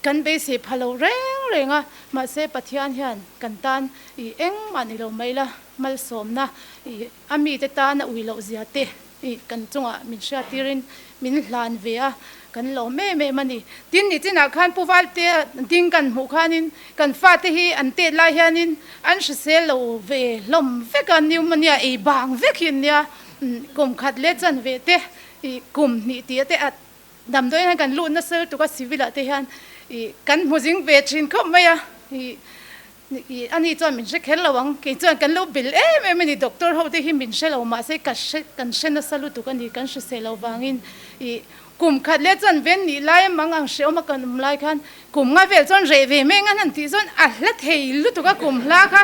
S9: kan beisei pha lo reng reng a, mahse Pathian hian kan tan i engmah ni lo mai la, malsawmna i a mite tan a ui loh zia te i kan chungah min hriattirin min hlan ve a, kan lawm em em a ni. Tin, nichinah khan Pu Valte ding kan hmuh khanin kan fate hi an tet lai hianin an hrisel lo ve hlawm vek a, pneumonia ei bang vek hi an nia, kum khat leh chan ve te, i kum hnih tih te a damdawiin hian kan lut nasa lutuk a, civil ah te hian i kan hmu zing ve thin khawp mai a, i Ih, ani chuan min hre kher lo ang, kei chuan kan lo bel em em a ni, doctor ho te hi min hre lo mahse ka hre, kan hre nasa lutuk a ni, kan hrisel lo vangin ih kum khat leh chuan ven nih lai a mang ang hreawm a kan awm lai khan kum nga vel chuan reh ve mai ngan han tih chuan a hla thei lutuk a kum hla kha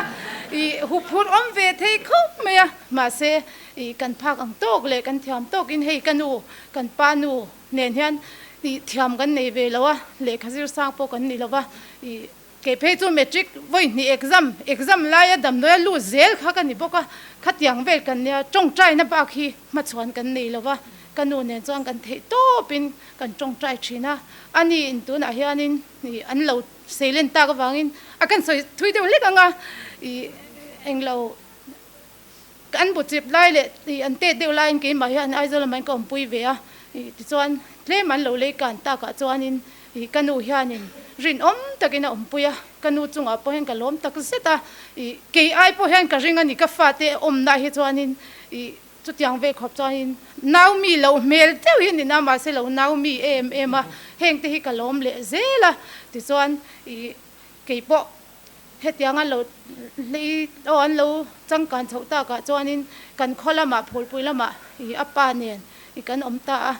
S9: ih huphurh awm ve thei khawp mai a, mahse ih kan phak ang tawk leh kan thiam tawkin hei ka nu, kan pa nu nen hian ih thiam kan nei ve lo a, lehkha zir sang pawh kan ni lo va ih. Kei phei chu matric vawi hnih exam, exam laia damdawi a lut zel kha ka ni bawk a, khatiang vel kan nia, tawngtaina bak hi hmachhuan kan nei lo va, Ka nu nen chuan kan theih tawpin kan tawngtai thin a, ani in tunah hianin ih an lo seilen tak avangin a kan sawi thui deuh hlek ang a, ih englo an bu chip lai leh ih an tet deuh laiin keimah hian Aizawl lamah hian ka awmpui ve a, ih tichuan tlem an lo lei kan takah chuanin ih ka nu hianin rinawm takin a awmpui a, ka nu chungah pawh hian ka lawm tak zet a, ih kei ai pawh hian ka ring a ni ka fate awmna hi chuanin ih Chutiang ve khawp chuanin Naomi lo hmel deuh hi a ni na, mahse lo Naomi em em a, heng te hi ka lawm leh zel a, tichuan ih keipawh hetianga lo hlei aw an lo changkan chhoh takah chuanin kan khaw lamah phulpui lamah ih a pa nen ih kan awm ta a,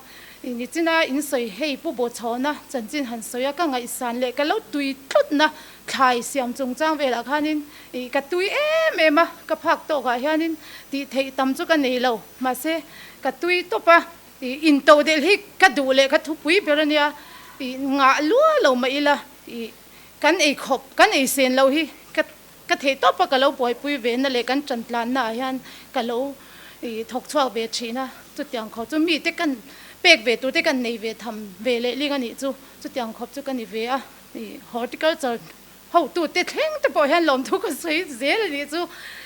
S9: ih nichina in sawi hei Pu Bawchhawna chanchin han sawi a, ka ngaihsan leh ka lo tui tlutna thlai siam chungchang velah khanin Ih, ka tui em em a, ka phak tawkah hianin tih theih tam chu ka nei lo, mahse ka tui tawp a, ih, into delh hi ka duh leh ka thupui ber a nia, ih, ngah lua lo mah ila, ih, kan ei khawp, kan ei sen loh hi ka ka theih tawp a, ka lo buaipui ve na leh kan ṭan tlanna ah hian ka lo, ih, thawk chhuak ve ṭhin a, chutiang khawp chu mite kan pek ve tur te kan nei ve tham ve leh ling a nih chu, chutiang khawp chu ka ni ve a, ih, horticulture. Hotute thleng te pawh hian lawmthu ka sawi zel a nih chu.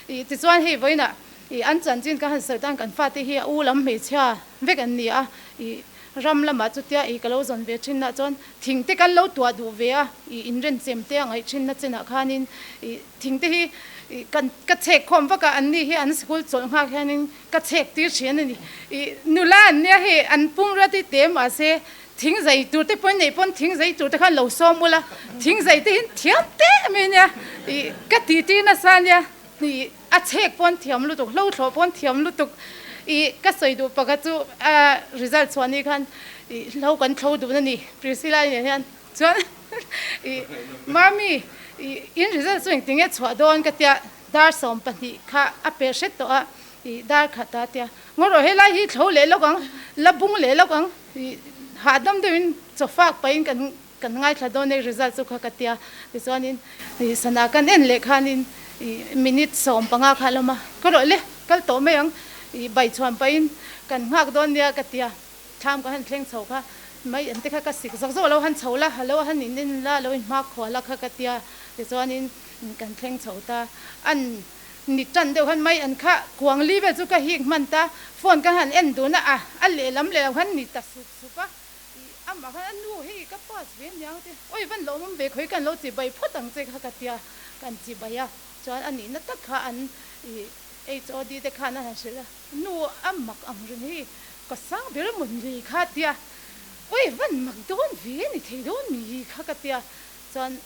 S9: Ih tichuan hei vawiinah ih an chanchin ka han sawi tan kan fate hi a u lam hmeichhia vek an ni a, ih ram lamah chutia ih ka lo zawn ve thin nah chuan thing te kan lo tuah duh ve a, ih inrenchem te a ngaih thin na chenah khanin ih thing te hi ih kan ka chhek khawm vak a, an ni hi an sikul chawlh nghak hianin ka chhek tir thin a ni. Ih nula an nia hei an pum rat hi te mahse Thing zai tur te pawhin neih pawn thing zai tur te khan lo sawm ula, thing zai te hi thiam teh mai ania, ih ka ti tir nasa ania, ih a chhek pawn thiam lutuk, hlo thlawh pawn thiam lutuk, ih ka sawi duh pakhat chu a result chhuah ni khan ih hlo kan thlo dun a ni Priscilla nen hian chuan ih Mami ih in result chu engtinge chhuah dawn ka tia dar 12 kha a pe hret tawh a, ih dar khat a tia ngaw rawh helai hi thlo leh lawk ang, la bung leh lawk ang. Hahdam deuhin chaw fak pahin kan kan ngaithla dawn e result chu kha ka tia. Tichuanin sana kan en leh khanin minute 15 kha a lawm a, ka rawh le kal tawh mai ang bai chhuan pahin kan nghak dawn nia ka tia. Thlam ka han thleng chho kha mai an te kha ka sik zawk zawk alo han chho la, alo han in en la, alo in hma khual a kha ka tia. Tichuanin kan thleng chho ta an. Ni tan deuh khan mai an kha kuang li vel chu ka hik hman ta, phone ka han en dun a, a a lehlam lehlam khan ni ta sup sup a, ih amah khan a nu hei ka pass ve aniang te, awi van lo awm ve khawi kan lo chi bai phawt ang che kha ka tia, kan chi bai a, chuan a nihna tak kha an ih HOD te khan a han hrilh a, nu a mak ang reng hei ka sang ber a maw ni kha tia, awi van mak dawn ve ni thei dawn mi kha ka tia, chuan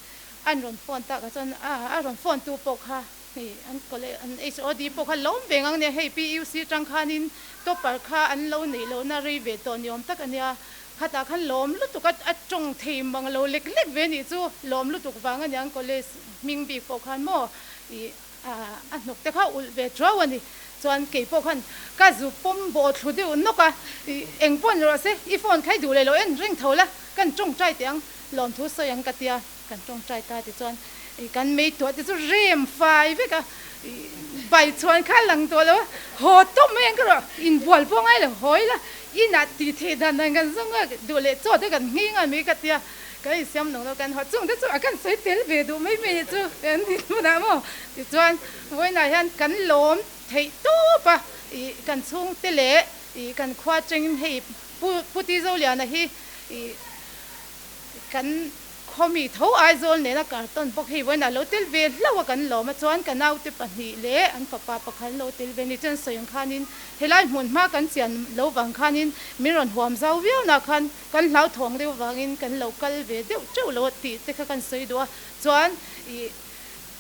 S9: an rawn phone tak ah chuan a a rawn phone tu pawh kha hei an college an HOD pawh kha lawm ve ngang nia hei PUC tang khanin topper kha an lo neih lohna rei ve tawh ni awm tak a nia khatah khan lawm lutuk a a tawng thei mang lo lek lek ve nih chu lawm lutuk vang a niang college hming bik pawh khan maw ih a hnuk te kha ulh ve thuau a ni chuan kei pawh khan ka zu pawm bawh thlu deuh nawk a ih eng pawh ni rawh se i phone kha i duh leh lo en reng tho la kan tawngtai teh ang Lawmthu sawi ang ka tia, kan tawngtai ta tichuan ih kan mei tuah te chu rem fai vek a, ih bai chhuan kha lang tawh lo a, haw tawp mai ang ka rawh, inbual pawh ngai lo haw ila, inah ti theih dan dan kan zawng a, duh leh chaw te kan nghing a mai ka tia, kan insiam nawk nawk kan haw chung te chu a kan sawi tel ve duh mai mai chu kan ti hmunah maw tichuan vawiinah hian kan lawm theih tawp a, ih kan chhungte leh ih kan khua atangin hei Pu Pu Tizoliana hi ih Kan khawmi tho Aizawl nena carton bawk hei vawiin a lo tel ve hlauh a kan lawm a chuan ka naute pahnih leh an fapa pakhat an lo tel ve ni chuan sawi ang khanin helai hmun hma kan chian lo vang khanin min rawn huam zau viau na khan kan hlauthawng deuh vangin kan lo kal ve deuh teuh lo a tih te kha kan sawi duh a chuan ih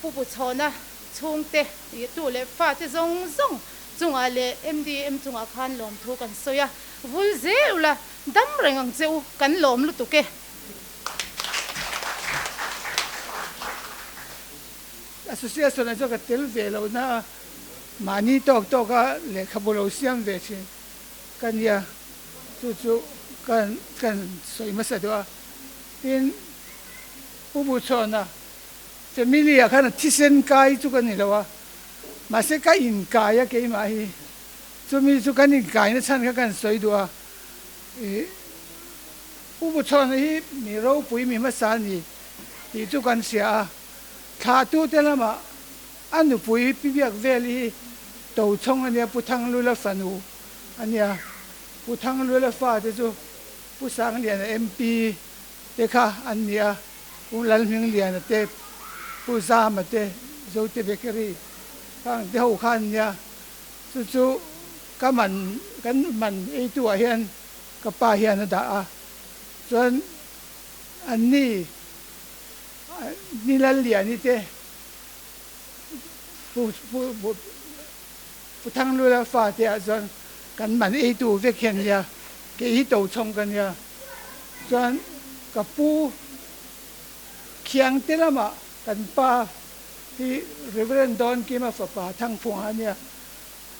S9: Pu Buchhawna chhungte ih tu leh fate zawng zawng chungah leh MDM chungah khan lawmthu kan sawi a vul zel ula Dam reng ang che u, kan lawm lutuk e.
S10: Association ah chuan ka tel ve lo na a, mahni tawk tawk a lehkhabu lo siam ve thin ka nia, chu chu kan kan sawi hmasa duh a. Tin, Pu Buchhawna family ah khan a thisen kai chu ka ni lo a, mahse ka inkai a keimah hi, chumi chu kan inkaina chhan kha kan sawi duh a. I Pu Buchhawna hi mi ropui mi hmasa a ni tih chu kan hria a, thlahtute lamah a nupui Pi Biak Veli hi Tochhawng a nia, Pu Thanglula fanu a nia. Pu Thanglula fate chu Pu Sangliana MP te kha an ni a, Pu Lalhmingliana te, Pu Zama te, Zote Bakery khang te ho kha an nia. Chu chu ka man, kan man eitu ah hian ka pa hian a dah a, chuan anni ni Lalliani te Pu Pu Pu Thanglula fate ah chuan kan man eitu vek hian nia, kei hi Tochhawng ka nia, chuan ka pu Khiangte lamah kan pa hi Reverend Dawnkima fapa Thangphunga a nia,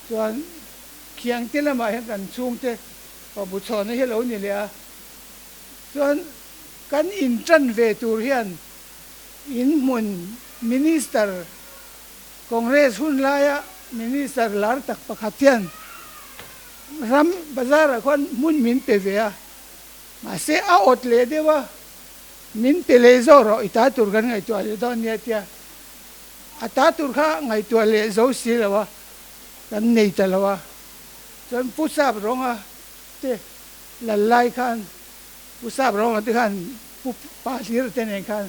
S10: chuan Khiangte lamah hian kan chhungte pa Buchhawna hi a lo ni leh a, chuan kan intan ve tur hian inhmun Minister Congress hun laia Minister lar tak pakhat hian ram bazar ah khuan hmun min pe ve a, mahse a awt leh deuh a, min pe leh zawk rawh i ta tur kan ngaihtuah leh dawn nia tia a ta tur kha ngaihtuah leh zo si lo a, kan nei ta lo a, chuan Pu Sap Rawnga te lal lai khan Pu Sap Rawnga te khan Pu Pa Hlira te nen khan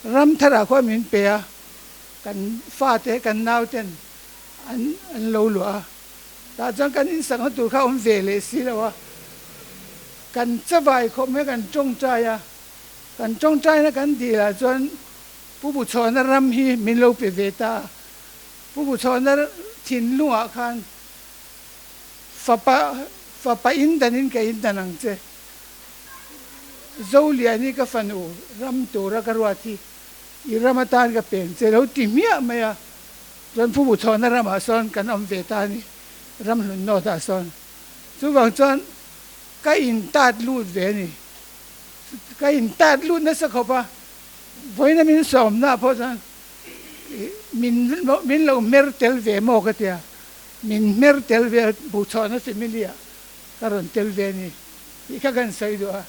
S10: ram tharah khuan min pe a, kan fate kan nauten an an lo luah a, tah chuan kan insakna tur kha awm ve leh si lo a, kan chavai khawp mai kan tawngtai a, kan tawngtaina kan dil ah chuan Pu Buchhawna ram hi min lo pe ve ta a, Pu Buchhawna thinlungah khan fapa fapa in danin ka in dan ang che, Zoliani ka fanu ram tura ka ruat hi I ram atan ka peng che lo ti hmiah mai a, chuan Phu Buchhawna ramah sawn kan awm ve ta a ni, ram hlun nawt ah sawn. Chuvang chuan ka in tat lut ve a ni. Ka in tat lut nasa khawp a, vawiina min sawmna ah pawh chuan min min lo hmer tel ve maw ka tia, min hmer tel ve a, Buchhawna family ah ka rawn tel ve a ni tih kha kan sawi duh a.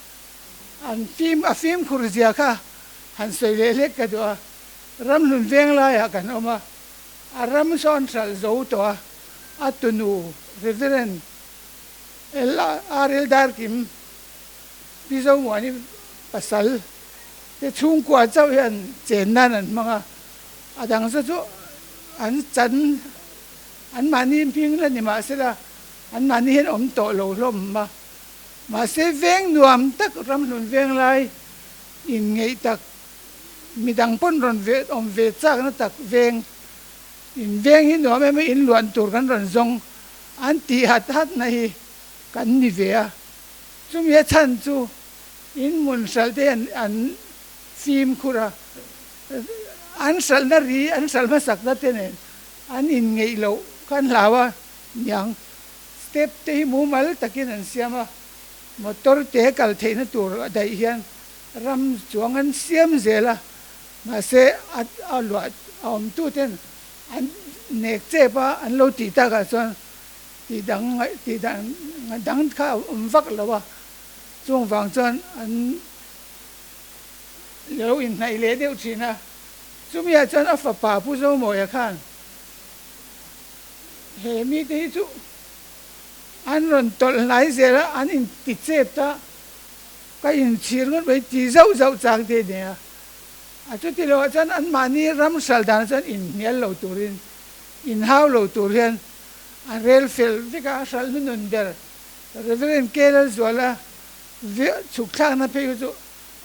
S10: An fim a fimkhur zia kha han sawi leh hlek ka duh a, ramhlun veng laiah kan awm a, a ram sawn hralh zo tawh a, a tunu Reverend LRL Darkim Pi Zomuani pasal te chhungkua chauh hian chen nan an hmang a, a dang chu chu an chan an mahni hming la ni mahsela an mahni hian awm tawh lo hlawm a. Mahse veng nuam tak ramhlun veng lai inngeih tak midang pawn rawn ve awm ve chakna tak veng in veng hi nuam em a in luan tur kan rawn zawng an tih hat hat na hi kan ni ve a chumi a chhan chu in hmun hralh te hian an fimkhur a an hralhna ri an hralh hmasak na te nen an inngeih loh khan hlau a niang. Step te hi mumal takin an siam a, motor te kal theihna tur a daih hian ram chuang an siam zel a, mahse a a luah a awmtu ten an nek chep a, an lo tih takah chuan tih dang ngaih tih dan dang kha a awm vak lo a, chung vang chuan an lo inhnaih leh deuh thin a, chumiah chuan a fapa Pu Zomawia khan He mite hi chu an rawn tawlh hnai zel a, an inti chep ta, ka inchhir ngawt mai ti zauh zauh chang te nia. A chuti loh ah chuan anmahni ram hral dan ah chuan inhnial lo turin, inhau lo tur hian a rel fel vek a, a hral hnunun ber Reverend K. Lalzuala chhuk thlakna phei kha chu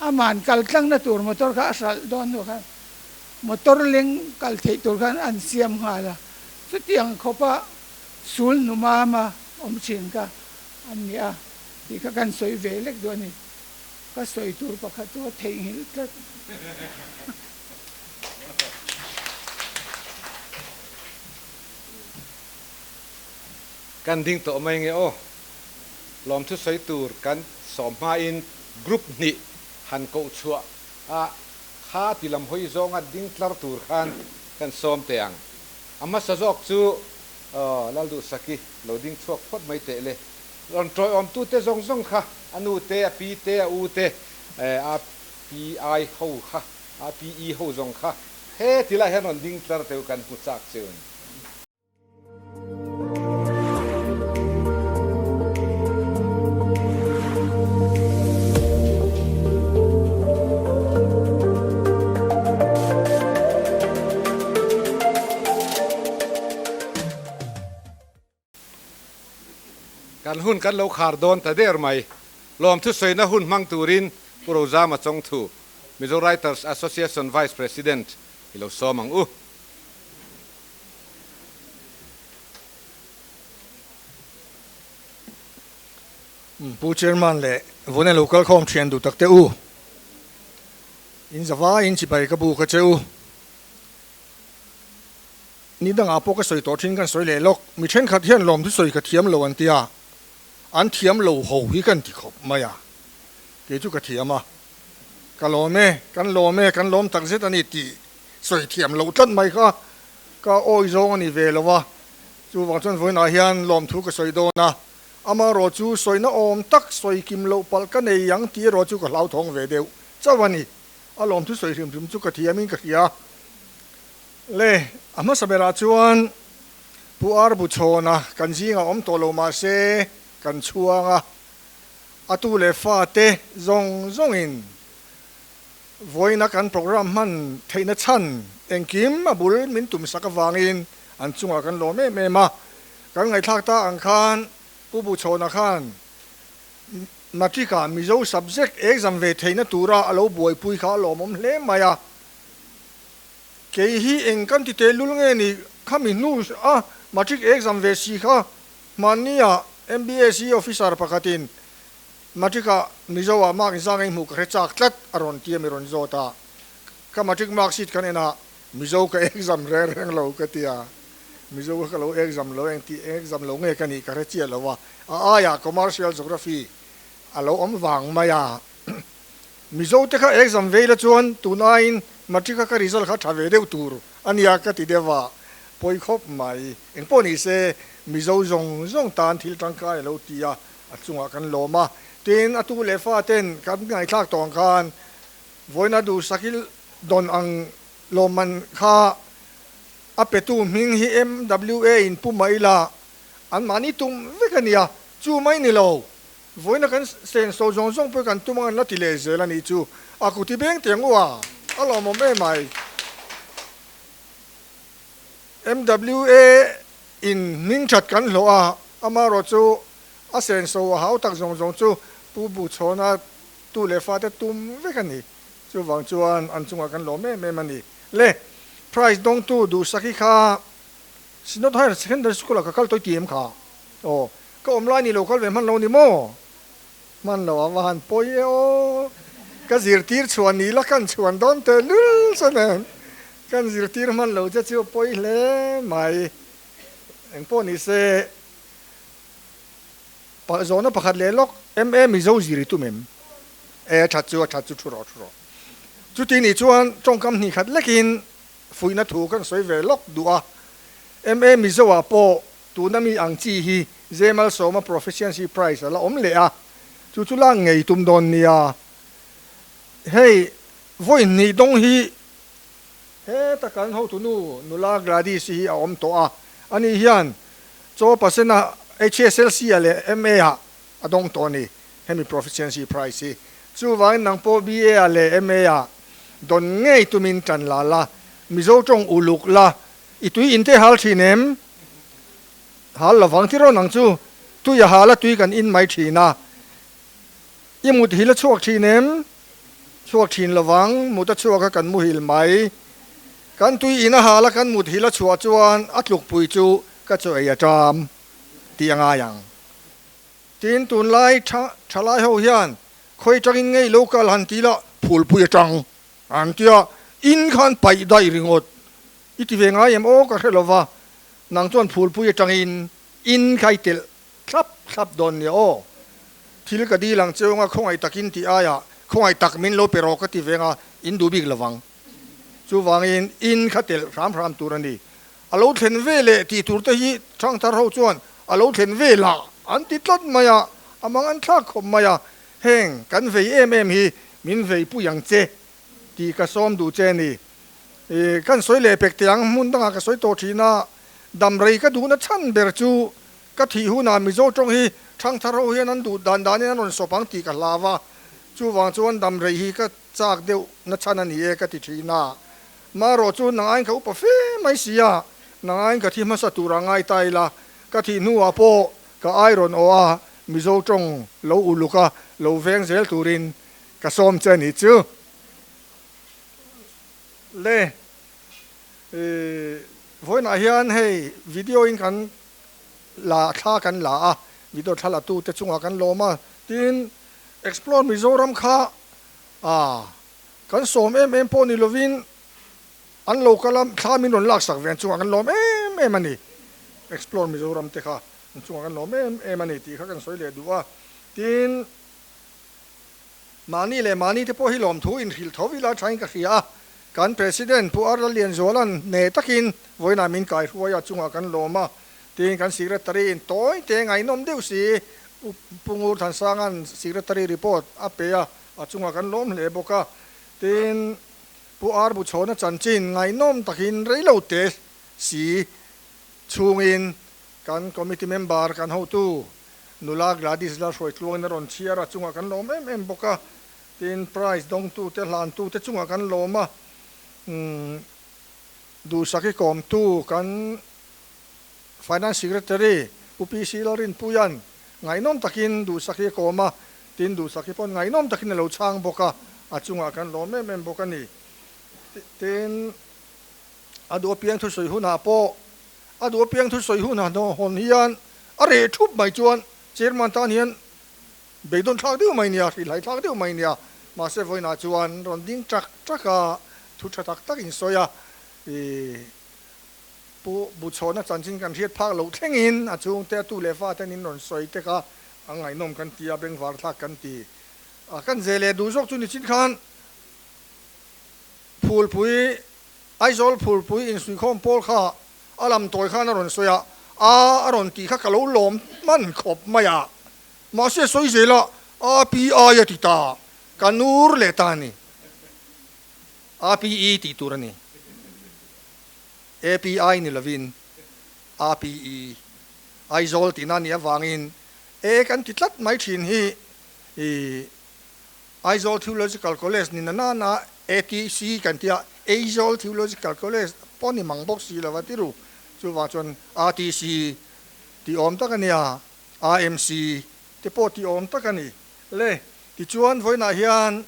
S10: aman kal tlangna tur motor kha a hralh dawn hnu khan Motor leng kal theih tur khan an siam nghal a, chutiang khawpa sul hnumama awm thin kha an ni a tih kha kan sawi ve lek duh a ni. Ka sawi tur pakhat chu a theihnghilh tlat.
S1: Kan ding tawh mai nge aw. Lawmthu sawi tur kan sawm hmain group hnih han koh chhuah a Kha ti lam hawi zawnga ding tlar tur khan kan sawm teh ang. A hmasa zawk chu Lalduhsaki lo ding chhuak phawt mai teh le. Rawn tawiawmtute zawng zawng kha, a nu te, a pi te, a u te, a pi I ho kha, a pi I ho zawng kha he ti lai hian rawn ding tlar teu kan hmu chak cheu a ni. Kan hun kan lo khar dawn ta der mai. Lawmthu sawina hun hmang turin Pu Rozama Chawngthu, Mizo Writers Association Vice President i lo sawm ang u.
S11: Pu Chairman leh Vawne lo kalkhawm thian duh tak te u, in zavaiin chibai ka bu ka che u. Ni dangah pawh ka sawi tawh thin kan sawi leh lawk, mi thenkhat hian lawmthu sawi ka thiam lo an tia, an thiam lo ho hi kan ti khawp mai a, kei chu ka thiam a, ka lawm e, kan lawm e, kan lawm tak zet a ni tih sawi thiam loh tlat mai kha ka awi zawng a ni ve lo a, chuvang chuan vawiinah hian lawmthu ka sawi dawn a, amaherawh chu sawina awm tak sawi kim loh palh ka nei ang tih erawh chu ka hlauthawng ve deuh chauh a ni, a lawmthu sawi hrim hrim chu ka thiamin ka hria. Le, a hmasa berah chuan Pu Ar Buchhawna kan zingah awm tawh lo mah se kan chhuang a, a tu leh fate zawng zawngin vawiina kan program hman theihna chhan engkim a bul min tumsak avangin an chungah kan lawm em em a. Kan ngaihthlak ta ang khan Pu Buchhawna khan Matric-ah Mizo subject exam ve theihna tura a lo buaipui kha a lawmawm hle mai a. Kei hi eng kan ti teh lul nge ni khami hnu a matric exam ve si kha hmanni ah MBSE officer pakhatin matric ah Mizo ah mark inzang ei hmuh ka hre chak tlat a rawn ti a mi rawn zawt a, ka matric mark sheet kan en a Mizo ka exam reng reng lo ka ti a, Mizo kha ka lo exam lo eng tih exam lo nge ka nih ka hre chiah lo a, a aiah commercial geography a lo awm vang mai a. Mizo te kha exam ve ila chuan tun aiin matric a ka result kha tha ve deuh tur a nia ka ti deuh a, pawi khawp mai. Engpawh ni se Mizo zawng zawng tan thil tangkai a lo ti a, a chungah kan lawm a. Tin, a tu leh fa ten kan ngaihthlak tawh ang khan vawiina duhsak i dawn ang lawmman kha a petu hming hi MWA in pu mai ila an mahni tum vek a nia, chu mai ni lo. Vawiina kan senso zawng zawng pawh kan tum ang an la ti leh zel a nih chu. A kuti beng teng u a, a lawmawm em mai. MWA in hming that kan hlawh a, amaherawh chu a senso a hau tak zawng zawng chu Pu Buchhawna tu leh fate tum vek a ni. Chuvang chuan an chungah kan lawm em em a ni. Le, prize dawngtu Duhsaki kha Synod Higher Secondary School ah ka kal tawih ti em kha? Aw. Ka awm lai ni lo kal ve hman lo ni maw? Hman lo a va han pawi e aw. Ka zirtir chhuan ni la kan chhuan dawn teh lul che nen. Kan zirtir hman lo che chu a pawi hle mai. Engpawh ni se zawhna pakhat leh lawk MA Mizo zir i tum em? E a that chu a that chu thu rawh thu rawh. Chuti nih chuan tawngkam hnih khat lekin fuihna thu kan sawi ve lawk duh a. MA Mizo ah pawh Tuna mi ang chi hi Zemal Sawma Proficiency Prize a la awm leh a, chu chu lak ngei tum dawn nia. Hei vawi hnih dawng hi heta kan hotunu nula Gladys hi a awm tawh a, ani hian chaw pasena HSLC ah leh MA ah a dawng tawh a ni, hemi Proficiency Prize hi. Chuvangin nang pawh BA ah leh MA ah dawn ngei tumin tan la la, Mizo tawng uluk la, i tui inte hal thin em? Hal lovang ti rawn ang chu, tui a hal a tui kan in mai thin a, i mut hil a chhuak thin em? Chhuak thin lovang, mut a chhuak a kan muhil mai. Kan tui in a hal a kan mut hil a chhuah chuan a tlukpui chu ka chaw ei a ṭam tih a ngai ang. Tin, tunlai tha thalai ho hian khawi tangin ngei lo kal han ti la, phulpui atang an tia, in khan paih daih ringawt I ti ve ngai em aw ka hre lova, nang chuan phulpui atangin in kha i telh thlap thlap dawn nia aw. Thil ka dil ang cheu anga khawngaih takin tih aiah khawngaih tak min lo pe rawh ka ti ve anga in duh bik lovang. Chuvangin in kha telh hram hram tur a ni. A lo thlen ve leh tih tur te hi Thangthar ho chuan a lo thlen ve lah. an ti tlat mai a, a mang an thlak khawp mai a, heng kan vei em em hi min vei pui ang che tih ka sawm duh che a ni. I kan sawi leh pek teh ang, hmun dangah ka sawi tawh thin a, dam rei ka duhna chhan ber chu ka thih hunah Mizo tawng hi thangthar ho hian an duh dan danin an rawn sawp ang tih ka hlau a, chuvang chuan dam rei hi ka chak deuh na chhan a ni e ka ti thin a. Marawh chu nangaiin ka upa fe mai si a, nangaiin ka thi hmasa tur a ngai ta ila, ka thih hnuah pawh ka ai rawn aw a, Mizo tawng lo uluk a, lo veng zel turin ka sawm che a nih chu. Le, vawiinah hian hei video in kan la thla kan la a, video thla la tute chungah kan lawm a, tin Explore Mizoram kha a kan sawm em em pawh ni lovin an lo kal a, thla min rawn laksak ve an chungah kan lawm em em a ni. Explore Mizoram te kha an chungah kan lawm em em a ni tih kha kan sawi leh duh a, tin Mahni leh mahni te pawh hi lawmthu inhrilh tho ila thain ka hria a, kan President Pu Arla Lianzuala'n hneh takin vawiinah min kaihruai a chungah kan lawm a, tiin kan Secretary in tawi te ngaihnawm deuh si Pu Ngur Thansanga'n Secretary report a pe a, a chungah kan lawm hle bawk a, tin Pu Ar Buchhawna chanchin ngaihnawm takin reilo te si chhungin kan Committee member kan hotu Nula Gladys Lalhruai tluangin a rawn chhiar a, chungah kan lawm em em bawk a, tin prize dawngtute hlantute chungah kan lawm a, duhsak i kawmtu kan Finance Secretary Pu PC Lalrinpuia'n ngaihnawm takin duhsak hi a kawm a, tin duhsak hi pawn ngaihnawm takin a lo chhang bawk a, a chungah kan lawm em em bawk a ni. Tin, a duh apiang thusawi hunah pawh A duh apiang thusawi hun han hawn hian a reh thup mai chuan chairman tan hian beidawn thlak deuh mai nia, hrilhhai thlak deuh mai nia. Mahse vawiinah chuan rawn ding ṭak ṭak a, thu ṭha tak tak in sawi a, ih Pu Buchhawna chanchin kan hriat phak loh thlengin a chhungte a tu leh fa ten in rawn sawi te kha a ngaihnawm kan ti a, bengvar thlak kan ti. A kan ze leh duh zawk chu nichin khan Phulpui Aizawl phurpui insuikhawm pawl kha a lam tawi khan a rawn sawi a, a a rawn tih kha ka lo lawm hman khawp mai a, mahse sawi zel a, a pi ai a ti ta, ka nur leh ta a ni. A pi i tih tur a ni. A pi ai ni lovin a pi i Aizawl tihna a nih avangin e kan ti tlat mai thin hi i Aizawl Theological College ni na nana ATC kan tia Aizawl Theological College pawh ni mang bawk si lova ti ru. Chuvang chuan RTC tih awm tak a nia, RMC te pawh tih awm tak a ni. Le, tichuan vawiinah hian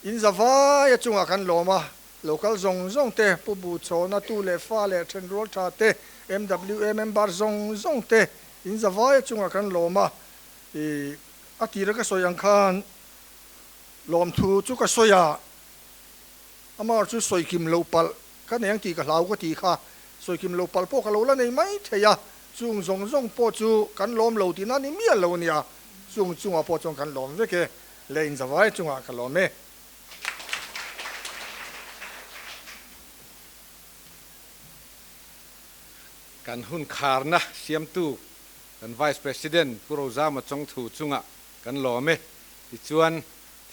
S11: in za vai a chungah kan lawm a, local zawng zawng te, Pu Buchhawna tu leh fa leh thenrual tha te, MWA member zawng zawng te in za vai a chungah kan lawm a, i A tira ka sawi ang khan lawmthu chu ka sawi a, amah chu sawi kim lo palh ka nei ang tih ka hlau ka ti kha, sawi kim lo palh pawh ka lo la nei mai thei a, chung zawng zawng pawh chu kan lawm lo tihna ni miah lo ania, chung chungah pawh chuan kan lawm vek e, leh inzavai chungah ka lawm e.
S1: Kan hun kharna siamtu Kan Vice President Pu Rozama Chawngthu chungah kan lawm e. Tichuan,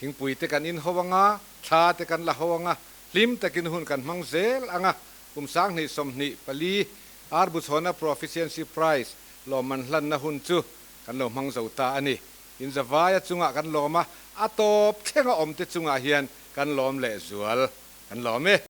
S1: thingpui te kan inho anga, thla te kan la ho anga, hlim takin hun kan hmang zel anga, kum 2024 Arbuchhawna Proficiency Prize lawmman hlanna hun chu kan lo hmang zo ta a ni. Inzavaia chungah kan lawm a, a tawp thlenga awmte chungah hian kan lawm lehzual kan lawm e.